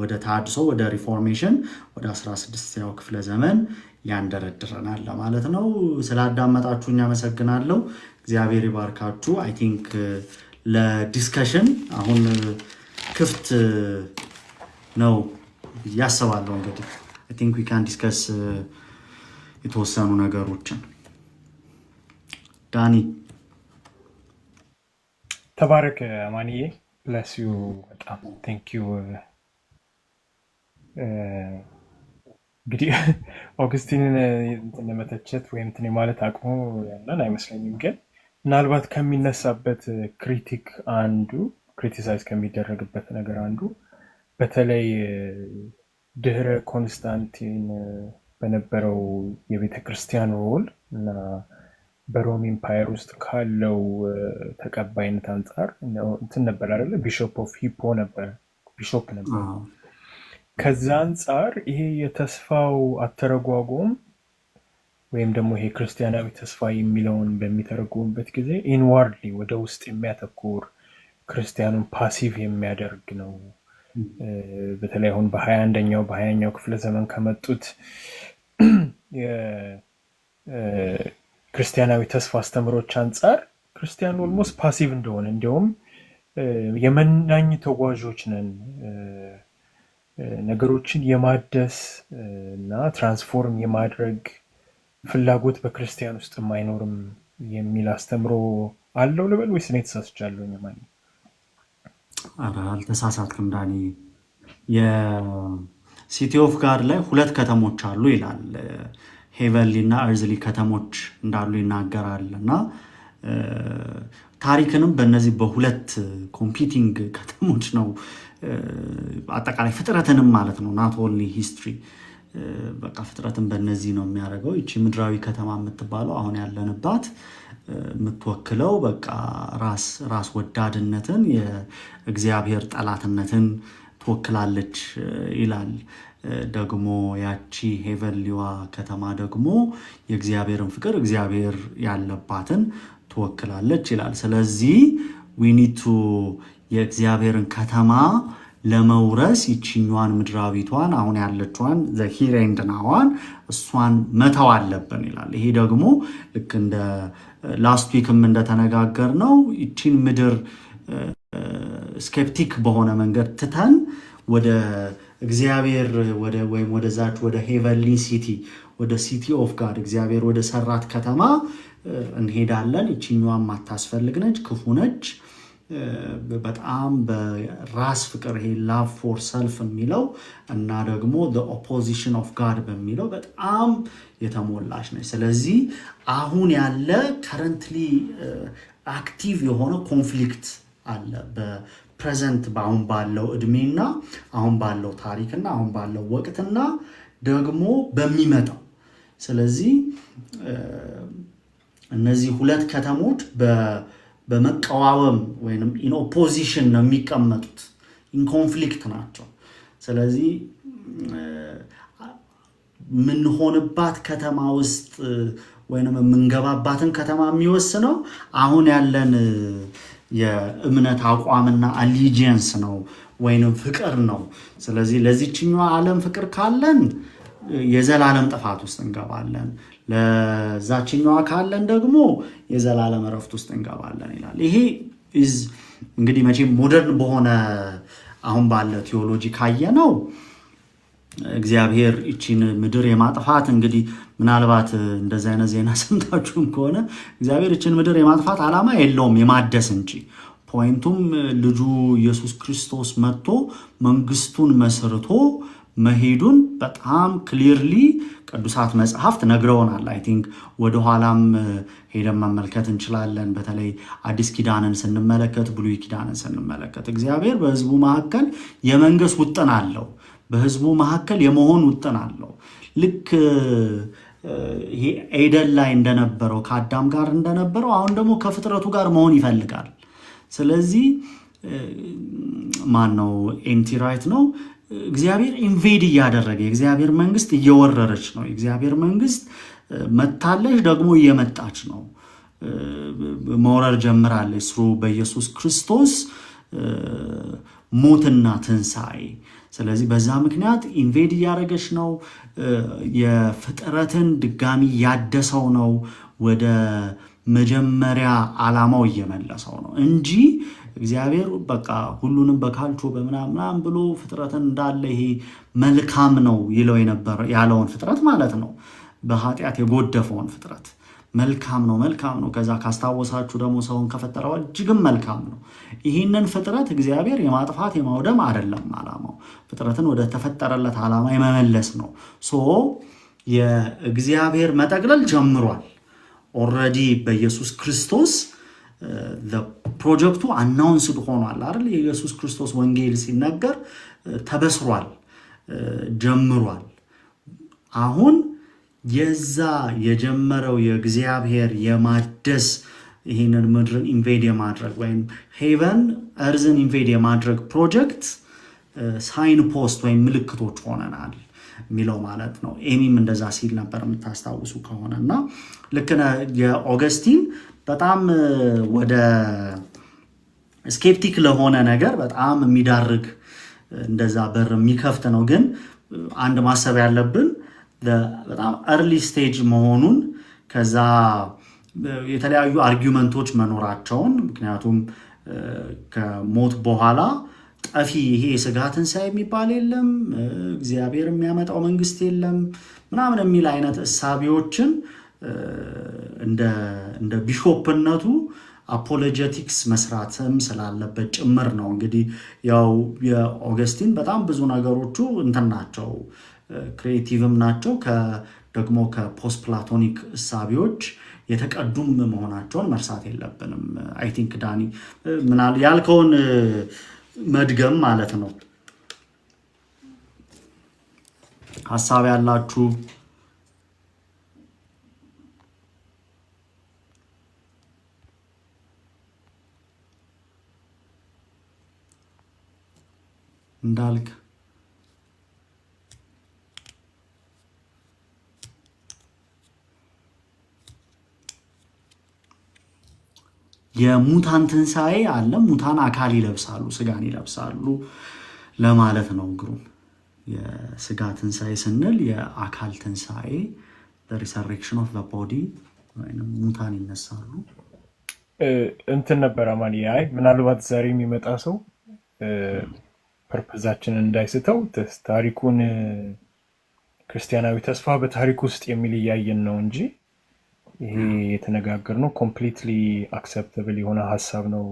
[SPEAKER 1] ወደ ተሃድሶ፣ ወደ Reformation፣ ወደ 16ኛው ክፍለ ዘመን ያንደረድረናል ለማለት ነው። ስላዳመጣችሁኝ አመሰግናለሁ። እግዚአብሔር ይባርካችሁ። I think ለ discussion አሁን ክፍት ነው ብዬ አስባለሁ። እንግዲህ I think we can discuss የተወሰኑ ነገሮችን፣ ዳኒ።
[SPEAKER 2] ተባረክ አማንዬ፣ bless you በጣም፣ thank you። እንግዲህ ኦገስቲንን ለመተቸት ወይም እንትን ማለት አቅሙ ያለን አይመስለኝም። ግን ምናልባት ከሚነሳበት critic አንዱ፣ criticize ከሚደረግበት ነገር አንዱ በተለይ ድህረ ኮንስታንቲን በነበረው የቤተ ክርስቲያን role እና በሮም empire ውስጥ ካለው ተቀባይነት አንጻር እንትን ነበር አይደለ? Bishop of Hippo ነበር፣ bishop ነበር። ከዛ አንጻር ይሄ የተስፋው አተረጓጎም ወይም ደግሞ ይሄ ክርስቲያናዊ ተስፋ የሚለውን በሚተረጉምበት ጊዜ inwardly ወደ ውስጥ የሚያተኩር፣ ክርስቲያኑን passive የሚያደርግ ነው። በተለይ አሁን በ21ኛው በ20ኛው ክፍለ ዘመን ከመጡት ክርስቲያናዊ ተስፋ አስተምሮች አንጻር ክርስቲያኑ almost passive እንደሆነ፣ እንዲሁም የመናኝ ተጓዦች ነን፣ ነገሮችን የማደስ እና transform የማድረግ ፍላጎት በክርስቲያን ውስጥ አይኖርም የሚል አስተምሮ አለው ልበል ወይስ እኔ ተሳስቻለሁኝ? ማለት
[SPEAKER 1] ኧረ አልተሳሳትክም ዳኒ። የ City of God ላይ ሁለት ከተሞች አሉ ይላል። Heavenly እና earthly ከተሞች እንዳሉ ይናገራል። እና ታሪክንም በእነዚህ በሁለት competing ከተሞች ነው፣ አጠቃላይ ፍጥረትንም ማለት ነው፣ not only history፣ በቃ ፍጥረትን በእነዚህ ነው የሚያደርገው። ይቺ ምድራዊ ከተማ የምትባለው አሁን ያለንባት የምትወክለው በቃ ራስ ወዳድነትን፣ የእግዚአብሔር ጠላትነትን ትወክላለች ይላል። ደግሞ ያቺ heavenly ዋ ከተማ ደግሞ የእግዚአብሔርን ፍቅር፣ እግዚአብሔር ያለባትን ትወክላለች ይላል። ስለዚህ we need to የእግዚአብሔርን ከተማ ለመውረስ ይችኛዋን ምድራዊቷን አሁን ያለችዋን here and now ዋን እሷን መተው አለብን ይላል። ይሄ ደግሞ ልክ እንደ last week ም እንደተነጋገርነው ይቺን ምድር skeptic በሆነ መንገድ ትተን ወደ እግዚአብሔር ወይም ወደዛች ወደ heavenly city፣ ወደ city of God፣ እግዚአብሔር ወደ ሰራት ከተማ እንሄዳለን። ይችኛዋን ማታስፈልግ ነች፣ ክፉ ነች። በጣም በራስ ፍቅር፣ ይሄ love for self የሚለው እና ደግሞ opposition of God በሚለው በጣም የተሞላች ነች። ስለዚህ አሁን ያለ currently active የሆነ conflict አለ በ present፣ በአሁን ባለው እድሜና አሁን ባለው ታሪክና አሁን ባለው ወቅትና ደግሞ በሚመጣው። ስለዚህ እነዚህ ሁለት ከተሞች በመቃወም ወይም in opposition ነው የሚቀመጡት፣ in conflict ናቸው። ስለዚህ የምንሆንባት ከተማ ውስጥ ወይም የምንገባባትን ከተማ የሚወስነው አሁን ያለን የእምነት አቋምና allegiance ነው ወይንም ፍቅር ነው። ስለዚህ ለዚችኛዋ ዓለም ፍቅር ካለን የዘላለም ጥፋት ውስጥ እንገባለን፣ ለዛችኛዋ ካለን ደግሞ የዘላለም እረፍት ውስጥ እንገባለን ይላል። ይሄ እንግዲህ መቼም modern በሆነ አሁን ባለ ቴዎሎጂ ካየነው እግዚአብሔር ይቺን ምድር የማጥፋት፣ እንግዲህ ምናልባት እንደዚህ አይነት ዜና ሰምታችሁም ከሆነ፣ እግዚአብሔር ይቺን ምድር የማጥፋት ዓላማ የለውም፣ የማደስ እንጂ። Point ኡም ልጁ ኢየሱስ ክርስቶስ መጥቶ መንግስቱን መስርቶ መሄዱን በጣም clearly ቅዱሳት መጽሐፍት ነግረውናል። I think ወደኋላም ሄደን መመልከት እንችላለን። በተለይ አዲስ ኪዳንን ስንመለከት፣ ብሉይ ኪዳንን ስንመለከት እግዚአብሔር በሕዝቡ መካከል የመንገስ ውጥን አለው። በሕዝቡ መካከል የመሆን ውጥን አለው። ልክ ይሄ ኤደን ላይ እንደነበረው፣ ከአዳም ጋር እንደነበረው አሁን ደግሞ ከፍጥረቱ ጋር መሆን ይፈልጋል። ስለዚህ ማን ነው፣ N.T. Wright ነው፣ እግዚአብሔር invade እያደረገ፣ የእግዚአብሔር መንግስት እየወረረች ነው። የእግዚአብሔር መንግስት መጥታለች፣ ደግሞ እየመጣች ነው። መውረር ጀምራለች through በኢየሱስ ክርስቶስ ሞትና ትንሣኤ። ስለዚህ በዛ ምክንያት invade እያደረገች ነው። የፍጥረትን ድጋሚ እያደሰው ነው። ወደ መጀመሪያ ዓላማው እየመለሰው ነው እንጂ እግዚአብሔር በቃ ሁሉንም በካልቾ በምናምናም ብሎ ፍጥረትን እንዳለ ይሄ መልካም ነው ይለው የነበረ ያለውን ፍጥረት ማለት ነው፣ በኃጢአት የጎደፈውን ፍጥረት መልካም ነው፣ መልካም ነው። ከዛ ካስታወሳችሁ ደግሞ ሰውን ከፈጠረው እጅግም መልካም ነው። ይህንን ፍጥረት እግዚአብሔር የማጥፋት የማውደም አይደለም ዓላማው፣ ፍጥረትን ወደ ተፈጠረለት ዓላማ የመመለስ ነው። So የእግዚአብሔር መጠቅለል ጀምሯል። Already በኢየሱስ ክርስቶስ ፕሮጀክቱ announced ሆኗል አይደል? የኢየሱስ ክርስቶስ ወንጌል ሲነገር ተበስሯል፣ ጀምሯል። አሁን የዛ የጀመረው የእግዚአብሔር የማደስ፣ ይህንን ምድርን invade የማድረግ ወይም heaven earth ን invade የማድረግ ፕሮጀክት sign post ወይም ምልክቶች ሆነናል የሚለው ማለት ነው። ኤሚም እንደዛ ሲል ነበር የምታስታውሱ ከሆነ። እና ልክ የኦገስቲን በጣም ወደ skeptic ለሆነ ነገር በጣም የሚዳርግ፣ እንደዛ በር የሚከፍት ነው። ግን አንድ ማሰብ ያለብን በጣም early stage መሆኑን፣ ከዛ የተለያዩ argument ኦች መኖራቸውን፣ ምክንያቱም ከሞት በኋላ ጠፊ ይሄ የስጋ ትንሣኤ የሚባል የለም፣ እግዚአብሔር የሚያመጣው መንግስት የለም ምናምን የሚል አይነት እሳቤዎችን እንደ bishop ነቱ apologetics መስራትም ስላለበት ጭምር ነው። እንግዲህ ያው የኦገስቲን በጣም ብዙ ነገሮቹ እንትን ናቸው፣ creative ም ናቸው፣ ደግሞ ከ post Platonic እሳቤዎች የተቀዱም መሆናቸውን መርሳት የለብንም። I think ዳኒ ምናል ያልከውን መድገም ማለት ነው። ሀሳብ ያላችሁ? እንዳልክ። የሙታን ትንሣኤ አለ። ሙታን አካል ይለብሳሉ፣ ስጋን ይለብሳሉ ለማለት ነው። ግሩም፣ የስጋ ትንሣኤ ስንል የአካል ትንሣኤ፣ resurrection of body፣ ሙታን ይነሳሉ።
[SPEAKER 2] እንትን ነበር አማን፣ አይ ምናልባት ዛሬ የሚመጣ ሰው purpose ኣችንን እንዳይስተው ታሪኩን ክርስቲያናዊ ተስፋ በታሪክ ውስጥ የሚል እያየን ነው እንጂ ይሄ የተነጋገርነው completely acceptable የሆነ ሀሳብ ነው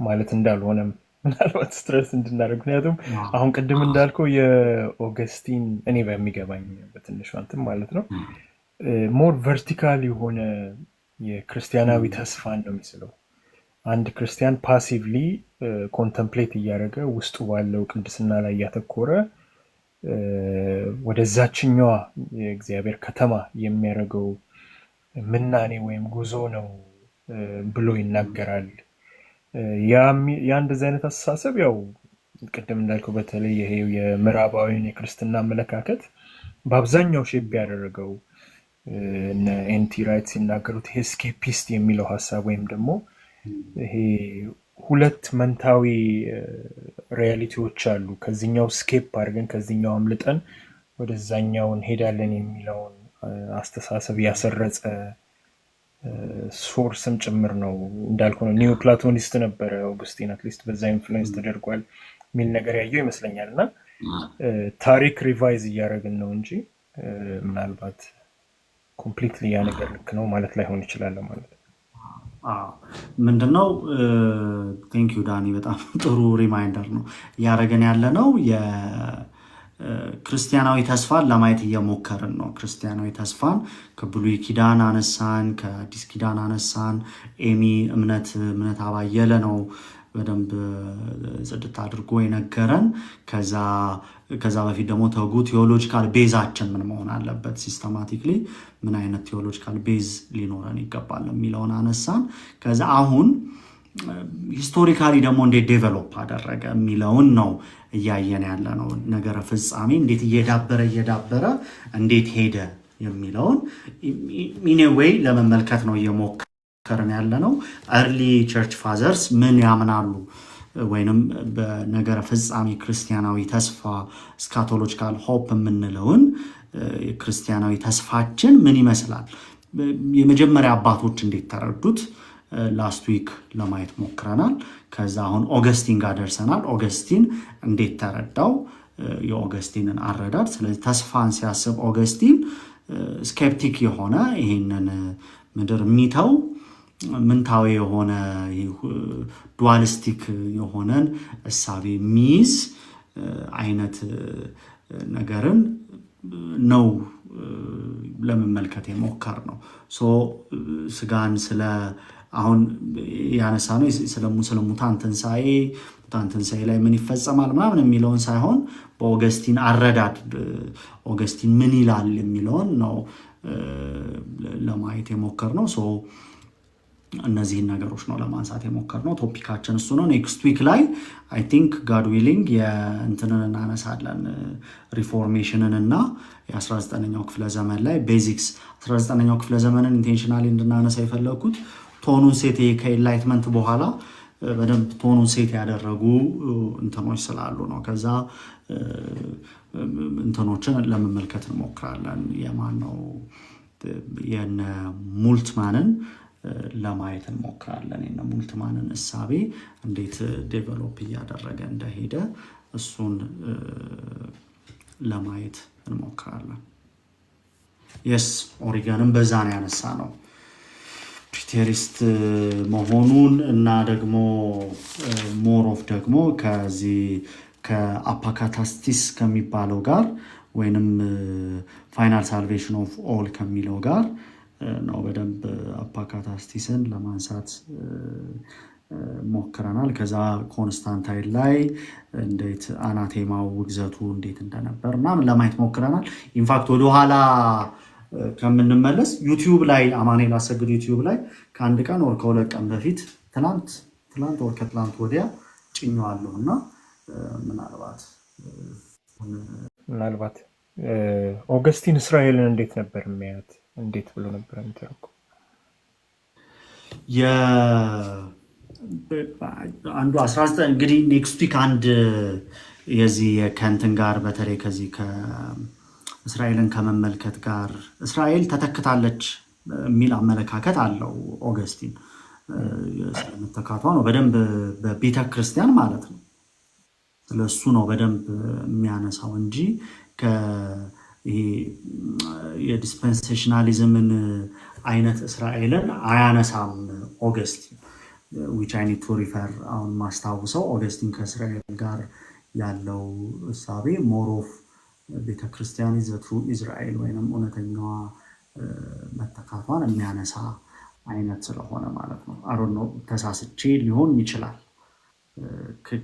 [SPEAKER 2] ማለት እንዳልሆነም ምናልባት stress እንድናደርግ። ምክንያቱም አሁን ቅድም እንዳልከው የኦገስቲን እኔ በሚገባኝ በትንሿ እንትን ማለት ነው more vertical የሆነ የክርስቲያናዊ ተስፋን ነው የሚስለው። አንድ ክርስቲያን passively contemplate እያደረገ ውስጡ ባለው ቅድስና ላይ እያተኮረ ወደዛችኛዋ የእግዚአብሔር ከተማ የሚያደርገው ምናኔ ወይም ጉዞ ነው ብሎ ይናገራል። ያ እንደዚህ አይነት አስተሳሰብ ያው ቅድም እንዳልከው በተለይ ይሄ የምዕራባዊን የክርስትና አመለካከት በአብዛኛው shape ያደረገው እነ N.T. Wright ሲናገሩት ይሄ escapist የሚለው ሀሳብ ወይም ደግሞ ይሄ ሁለት መንታዊ reality ዎች አሉ። ከዚህኛው escape አድርገን ከዚህኛው አምልጠን ወደዛኛው እንሄዳለን የሚለውን አስተሳሰብ ያሰረጸ source ም ጭምር ነው። እንዳልኩ ነው፣ Neo Platonist ነበረ ኦገስቲን፣ at least በዛ influence ተደርጓል የሚል ነገር ያየው ይመስለኛል። እና ታሪክ revise እያደረግን ነው እንጂ ምናልባት completely ያ ነገር ልክ ነው ማለት ላይሆን ይችላል ማለት ነው።
[SPEAKER 1] ምንድነው፣ thank you ዳኒ፣ በጣም ጥሩ reminder ነው እያደረገን ያለ ነው። የክርስቲያናዊ ተስፋን ለማየት እየሞከርን ነው። ክርስቲያናዊ ተስፋን ከብሉይ ኪዳን አነሳን፣ ከአዲስ ኪዳን አነሳን። ኤሚ እምነት አባየለ ነው በደንብ ጽድት አድርጎ የነገረን። ከዛ በፊት ደግሞ ተጉ theological base ኣችን ምን መሆን አለበት፣ systematically ምን አይነት theological base ሊኖረን ይገባል የሚለውን አነሳን። ከዛ አሁን historically ደግሞ እንዴት develop አደረገ የሚለውን ነው እያየን ያለ ነው። ነገረ ፍጻሜ እንዴት እየዳበረ እየዳበረ እንዴት ሄደ የሚለውን in a way ለመመልከት ነው እየሞከርን ያለ ነው። Early church fathers ምን ያምናሉ ወይንም በነገረ ፍጻሜ ክርስቲያናዊ ተስፋ eschatological hope የምንለውን ክርስቲያናዊ ተስፋችን ምን ይመስላል? የመጀመሪያ አባቶች እንዴት ተረዱት? Last week ለማየት ሞክረናል። ከዛ አሁን ኦገስቲን ጋር ደርሰናል። ኦገስቲን እንዴት ተረዳው? የኦገስቲንን አረዳድ። ስለዚህ ተስፋን ሲያስብ ኦገስቲን skeptic የሆነ፣ ይሄንን ምድር የሚተው፣ ምንታዊ የሆነ፣ dualistic የሆነን እሳቤ የሚይዝ አይነት ነገርን ነው ለመመልከት የሞከርነው። So ስጋን ስለ አሁን ያነሳ ነው ስለ ሙታን ትንሣኤ፣ ሙታን ትንሣኤ ላይ ምን ይፈጸማል ምናምን የሚለውን ሳይሆን በኦገስቲን አረዳድ ኦገስቲን ምን ይላል የሚለውን ነው ለማየት የሞከርነው። So እነዚህን ነገሮች ነው ለማንሳት የሞከርነው። Topic ኣችን እሱ ነው። Next week ላይ I think God willing የእንትንን እናነሳለን፣ Reformation ን እና የ19ኛው ክፍለ ዘመን ላይ basics። 19ኛው ክፍለ ዘመንን intentionally እንድናነሳ የፈለግኩት tone ኡን set ከ Enlightenment በኋላ በደንብ tone ኡን set ያደረጉ እንትኖች ስላሉ ነው። ከዛ እንትኖችን ለመመልከት እንሞክራለን። የማን ነው የነ ሙልትማንን ለማየት እንሞክራለን። የነ ሙልትማንን እሳቤ እንዴት develop እያደረገ እንደሄደ እሱን ለማየት እንሞክራለን። Yes፣ ኦሪገንም በዛ ነው ያነሳ ነው preterist መሆኑን እና ደግሞ more of ደግሞ ከዚህ ከ apokatastasis ከሚባለው ጋር ወይንም final salvation of all ከሚለው ጋር ነው በደንብ apokatastasis ን ለማንሳት ሞክረናል። ከዛ ኮንስታንታይን ላይ እንዴት አናቴማው ውግዘቱ እንዴት እንደነበር ምናምን ለማየት ሞክረናል። In fact ወደኋላ ከምንመለስ YouTube ላይ፣ አማኑኤል አሰግድ YouTube ላይ ከአንድ ቀን ወር ከ2 ቀን በፊት፣ ትላንት ወር ከትላንት ወዲያ ጭኘዋለሁ እና ምናልባት
[SPEAKER 2] ምናልባት ኦገስቲን እስራኤልን እንዴት ነበር የሚያያት? እንዴት ብሎ ነበር የሚተረጉም?
[SPEAKER 1] አንዱ 19 እንግዲህ next week አንድ የዚህ ከእንትን ጋር በተለይ ከዚህ ከእስራኤልን ከመመልከት ጋር እስራኤል ተተክታለች የሚል አመለካከት አለው ኦገስቲን። ስለመተካቷ ነው በደንብ በቤተ ክርስቲያን ማለት ነው። ስለሱ ነው በደንብ የሚያነሳው እንጂ ይሄ የ dispensationalism ን አይነት እስራኤልን አያነሳም ኦገስቲን፣ which I need to refer። አሁን ማስታውሰው ኦገስቲን ከእስራኤል ጋር ያለው እሳቤ more of ቤተክርስቲያን the true Israel ወይም እውነተኛዋ መተካቷን የሚያነሳ አይነት ስለሆነ ማለት ነው። አሮ ነው፣ ተሳስቼ ሊሆን ይችላል።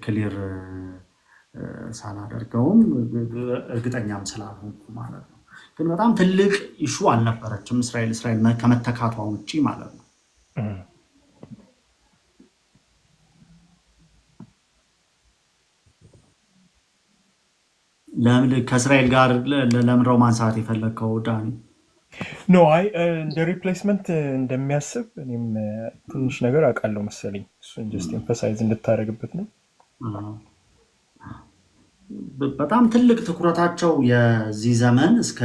[SPEAKER 1] Clear ሳላደርገውም እርግጠኛም ስላልሆንኩ ማለት ነው። ግን በጣም ትልቅ issue አልነበረችም እስራኤል ከመተካቷ ውጭ ማለት ነው። ለምን ከእስራኤል ጋር ለምንድነው ማንሳት የፈለግከው ዳኒ?
[SPEAKER 2] No፣ አይ፣ እንደ replacement እንደሚያስብ እኔም ትንሽ ነገር አውቃለሁ መሰለኝ። እሱን just emphasize እንድታደርግበት ነው።
[SPEAKER 1] በጣም ትልቅ ትኩረታቸው የዚህ ዘመን እስከ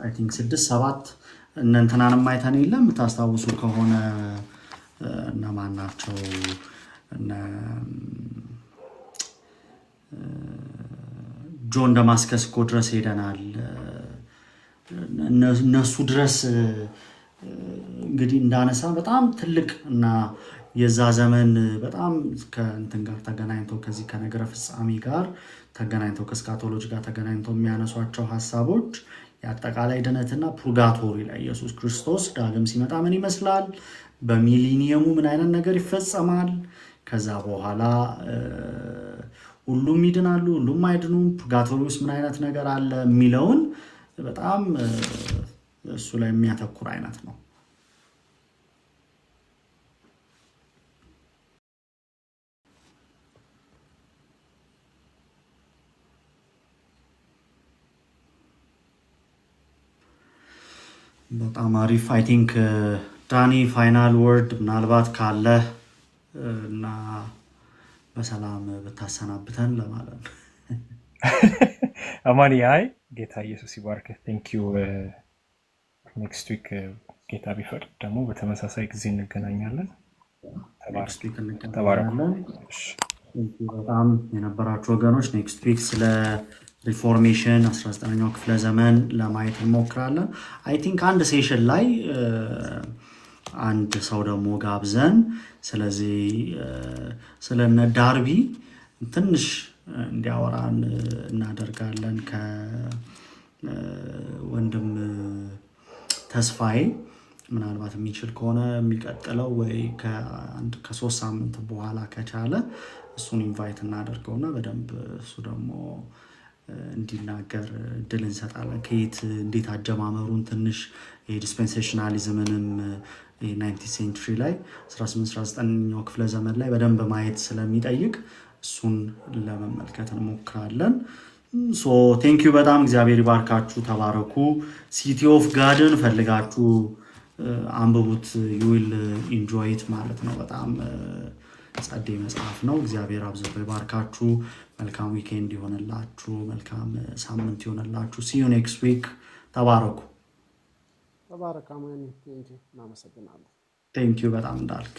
[SPEAKER 1] I think ስድስት ሰባት እነ እንትናንም አይተን የለም፣ የምታስታውሱ ከሆነ እነማን ናቸው? እነ ጆን ደማስከስ እኮ ድረስ ሄደናል። እነሱ ድረስ እንግዲህ እንዳነሳ በጣም ትልቅ እና የዛ ዘመን በጣም ከእንትን ጋር ተገናኝቶ፣ ከዚህ ከነገረ ፍጻሜ ጋር ተገናኝቶ፣ ከ eschatology ጋር ተገናኝቶ የሚያነሷቸው ሀሳቦች የአጠቃላይ ድነትና purgatory ላይ ኢየሱስ ክርስቶስ ዳግም ሲመጣ ምን ይመስላል፣ በ millennium ኡ ምን አይነት ነገር ይፈጸማል፣ ከዛ በኋላ ሁሉም ይድናሉ፣ ሁሉም አይድኑም፣ purgatory ውስጥ ምን አይነት ነገር አለ የሚለውን በጣም እሱ ላይ የሚያተኩር አይነት ነው። በጣም አሪፍ። I think ዳኒ final word ምናልባት ካለ እና በሰላም ብታሰናብተን ለማለት ነው።
[SPEAKER 2] አማኒ፣ አይ፣ ጌታ ኢየሱስ ይባርክህ። Thank you። Next week ጌታ ቢፈቅድ ደግሞ በተመሳሳይ ጊዜ እንገናኛለን።
[SPEAKER 1] Next week
[SPEAKER 2] ተባረኩ።
[SPEAKER 1] እንገናኛለን። በጣም የነበራችሁ ወገኖች next week ስለ Reformation 19ኛው ክፍለ ዘመን ለማየት እንሞክራለን። I think አንድ session ላይ አንድ ሰው ደግሞ ጋብዘን ስለዚህ ስለነ ዳርቢ ትንሽ እንዲያወራን እናደርጋለን ከወንድም ተስፋዬ። ምናልባት የሚችል ከሆነ የሚቀጥለው ወይ ከአንድ ከ3 ሳምንት በኋላ ከቻለ እሱን invite እናደርገውና በደንብ እሱ ደግሞ እንዲናገር እድል እንሰጣለን። ከየት እንዴት አጀማመሩን ትንሽ የ dispensationalism ንም 19th century ላይ 18 19ኛው ክፍለ ዘመን ላይ በደንብ ማየት ስለሚጠይቅ እሱን ለመመልከት እንሞክራለን። So thank you በጣም፣ እግዚአብሔር ይባርካችሁ፣ ተባረኩ። City of God ን ፈልጋችሁ አንብቡት፣ you will enjoy it ማለት ነው። በጣም ጸዴ መጽሐፍ ነው። እግዚአብሔር አብዝቶ ይባርካችሁ። መልካም weekend ይሆንላችሁ። መልካም ሳምንት ይሆንላችሁ። See you next week። ተባረኩ።
[SPEAKER 3] ተባረክ አማኒ። Thank you፣ እናመሰግናለን።
[SPEAKER 1] Thank you በጣም እንዳልክ።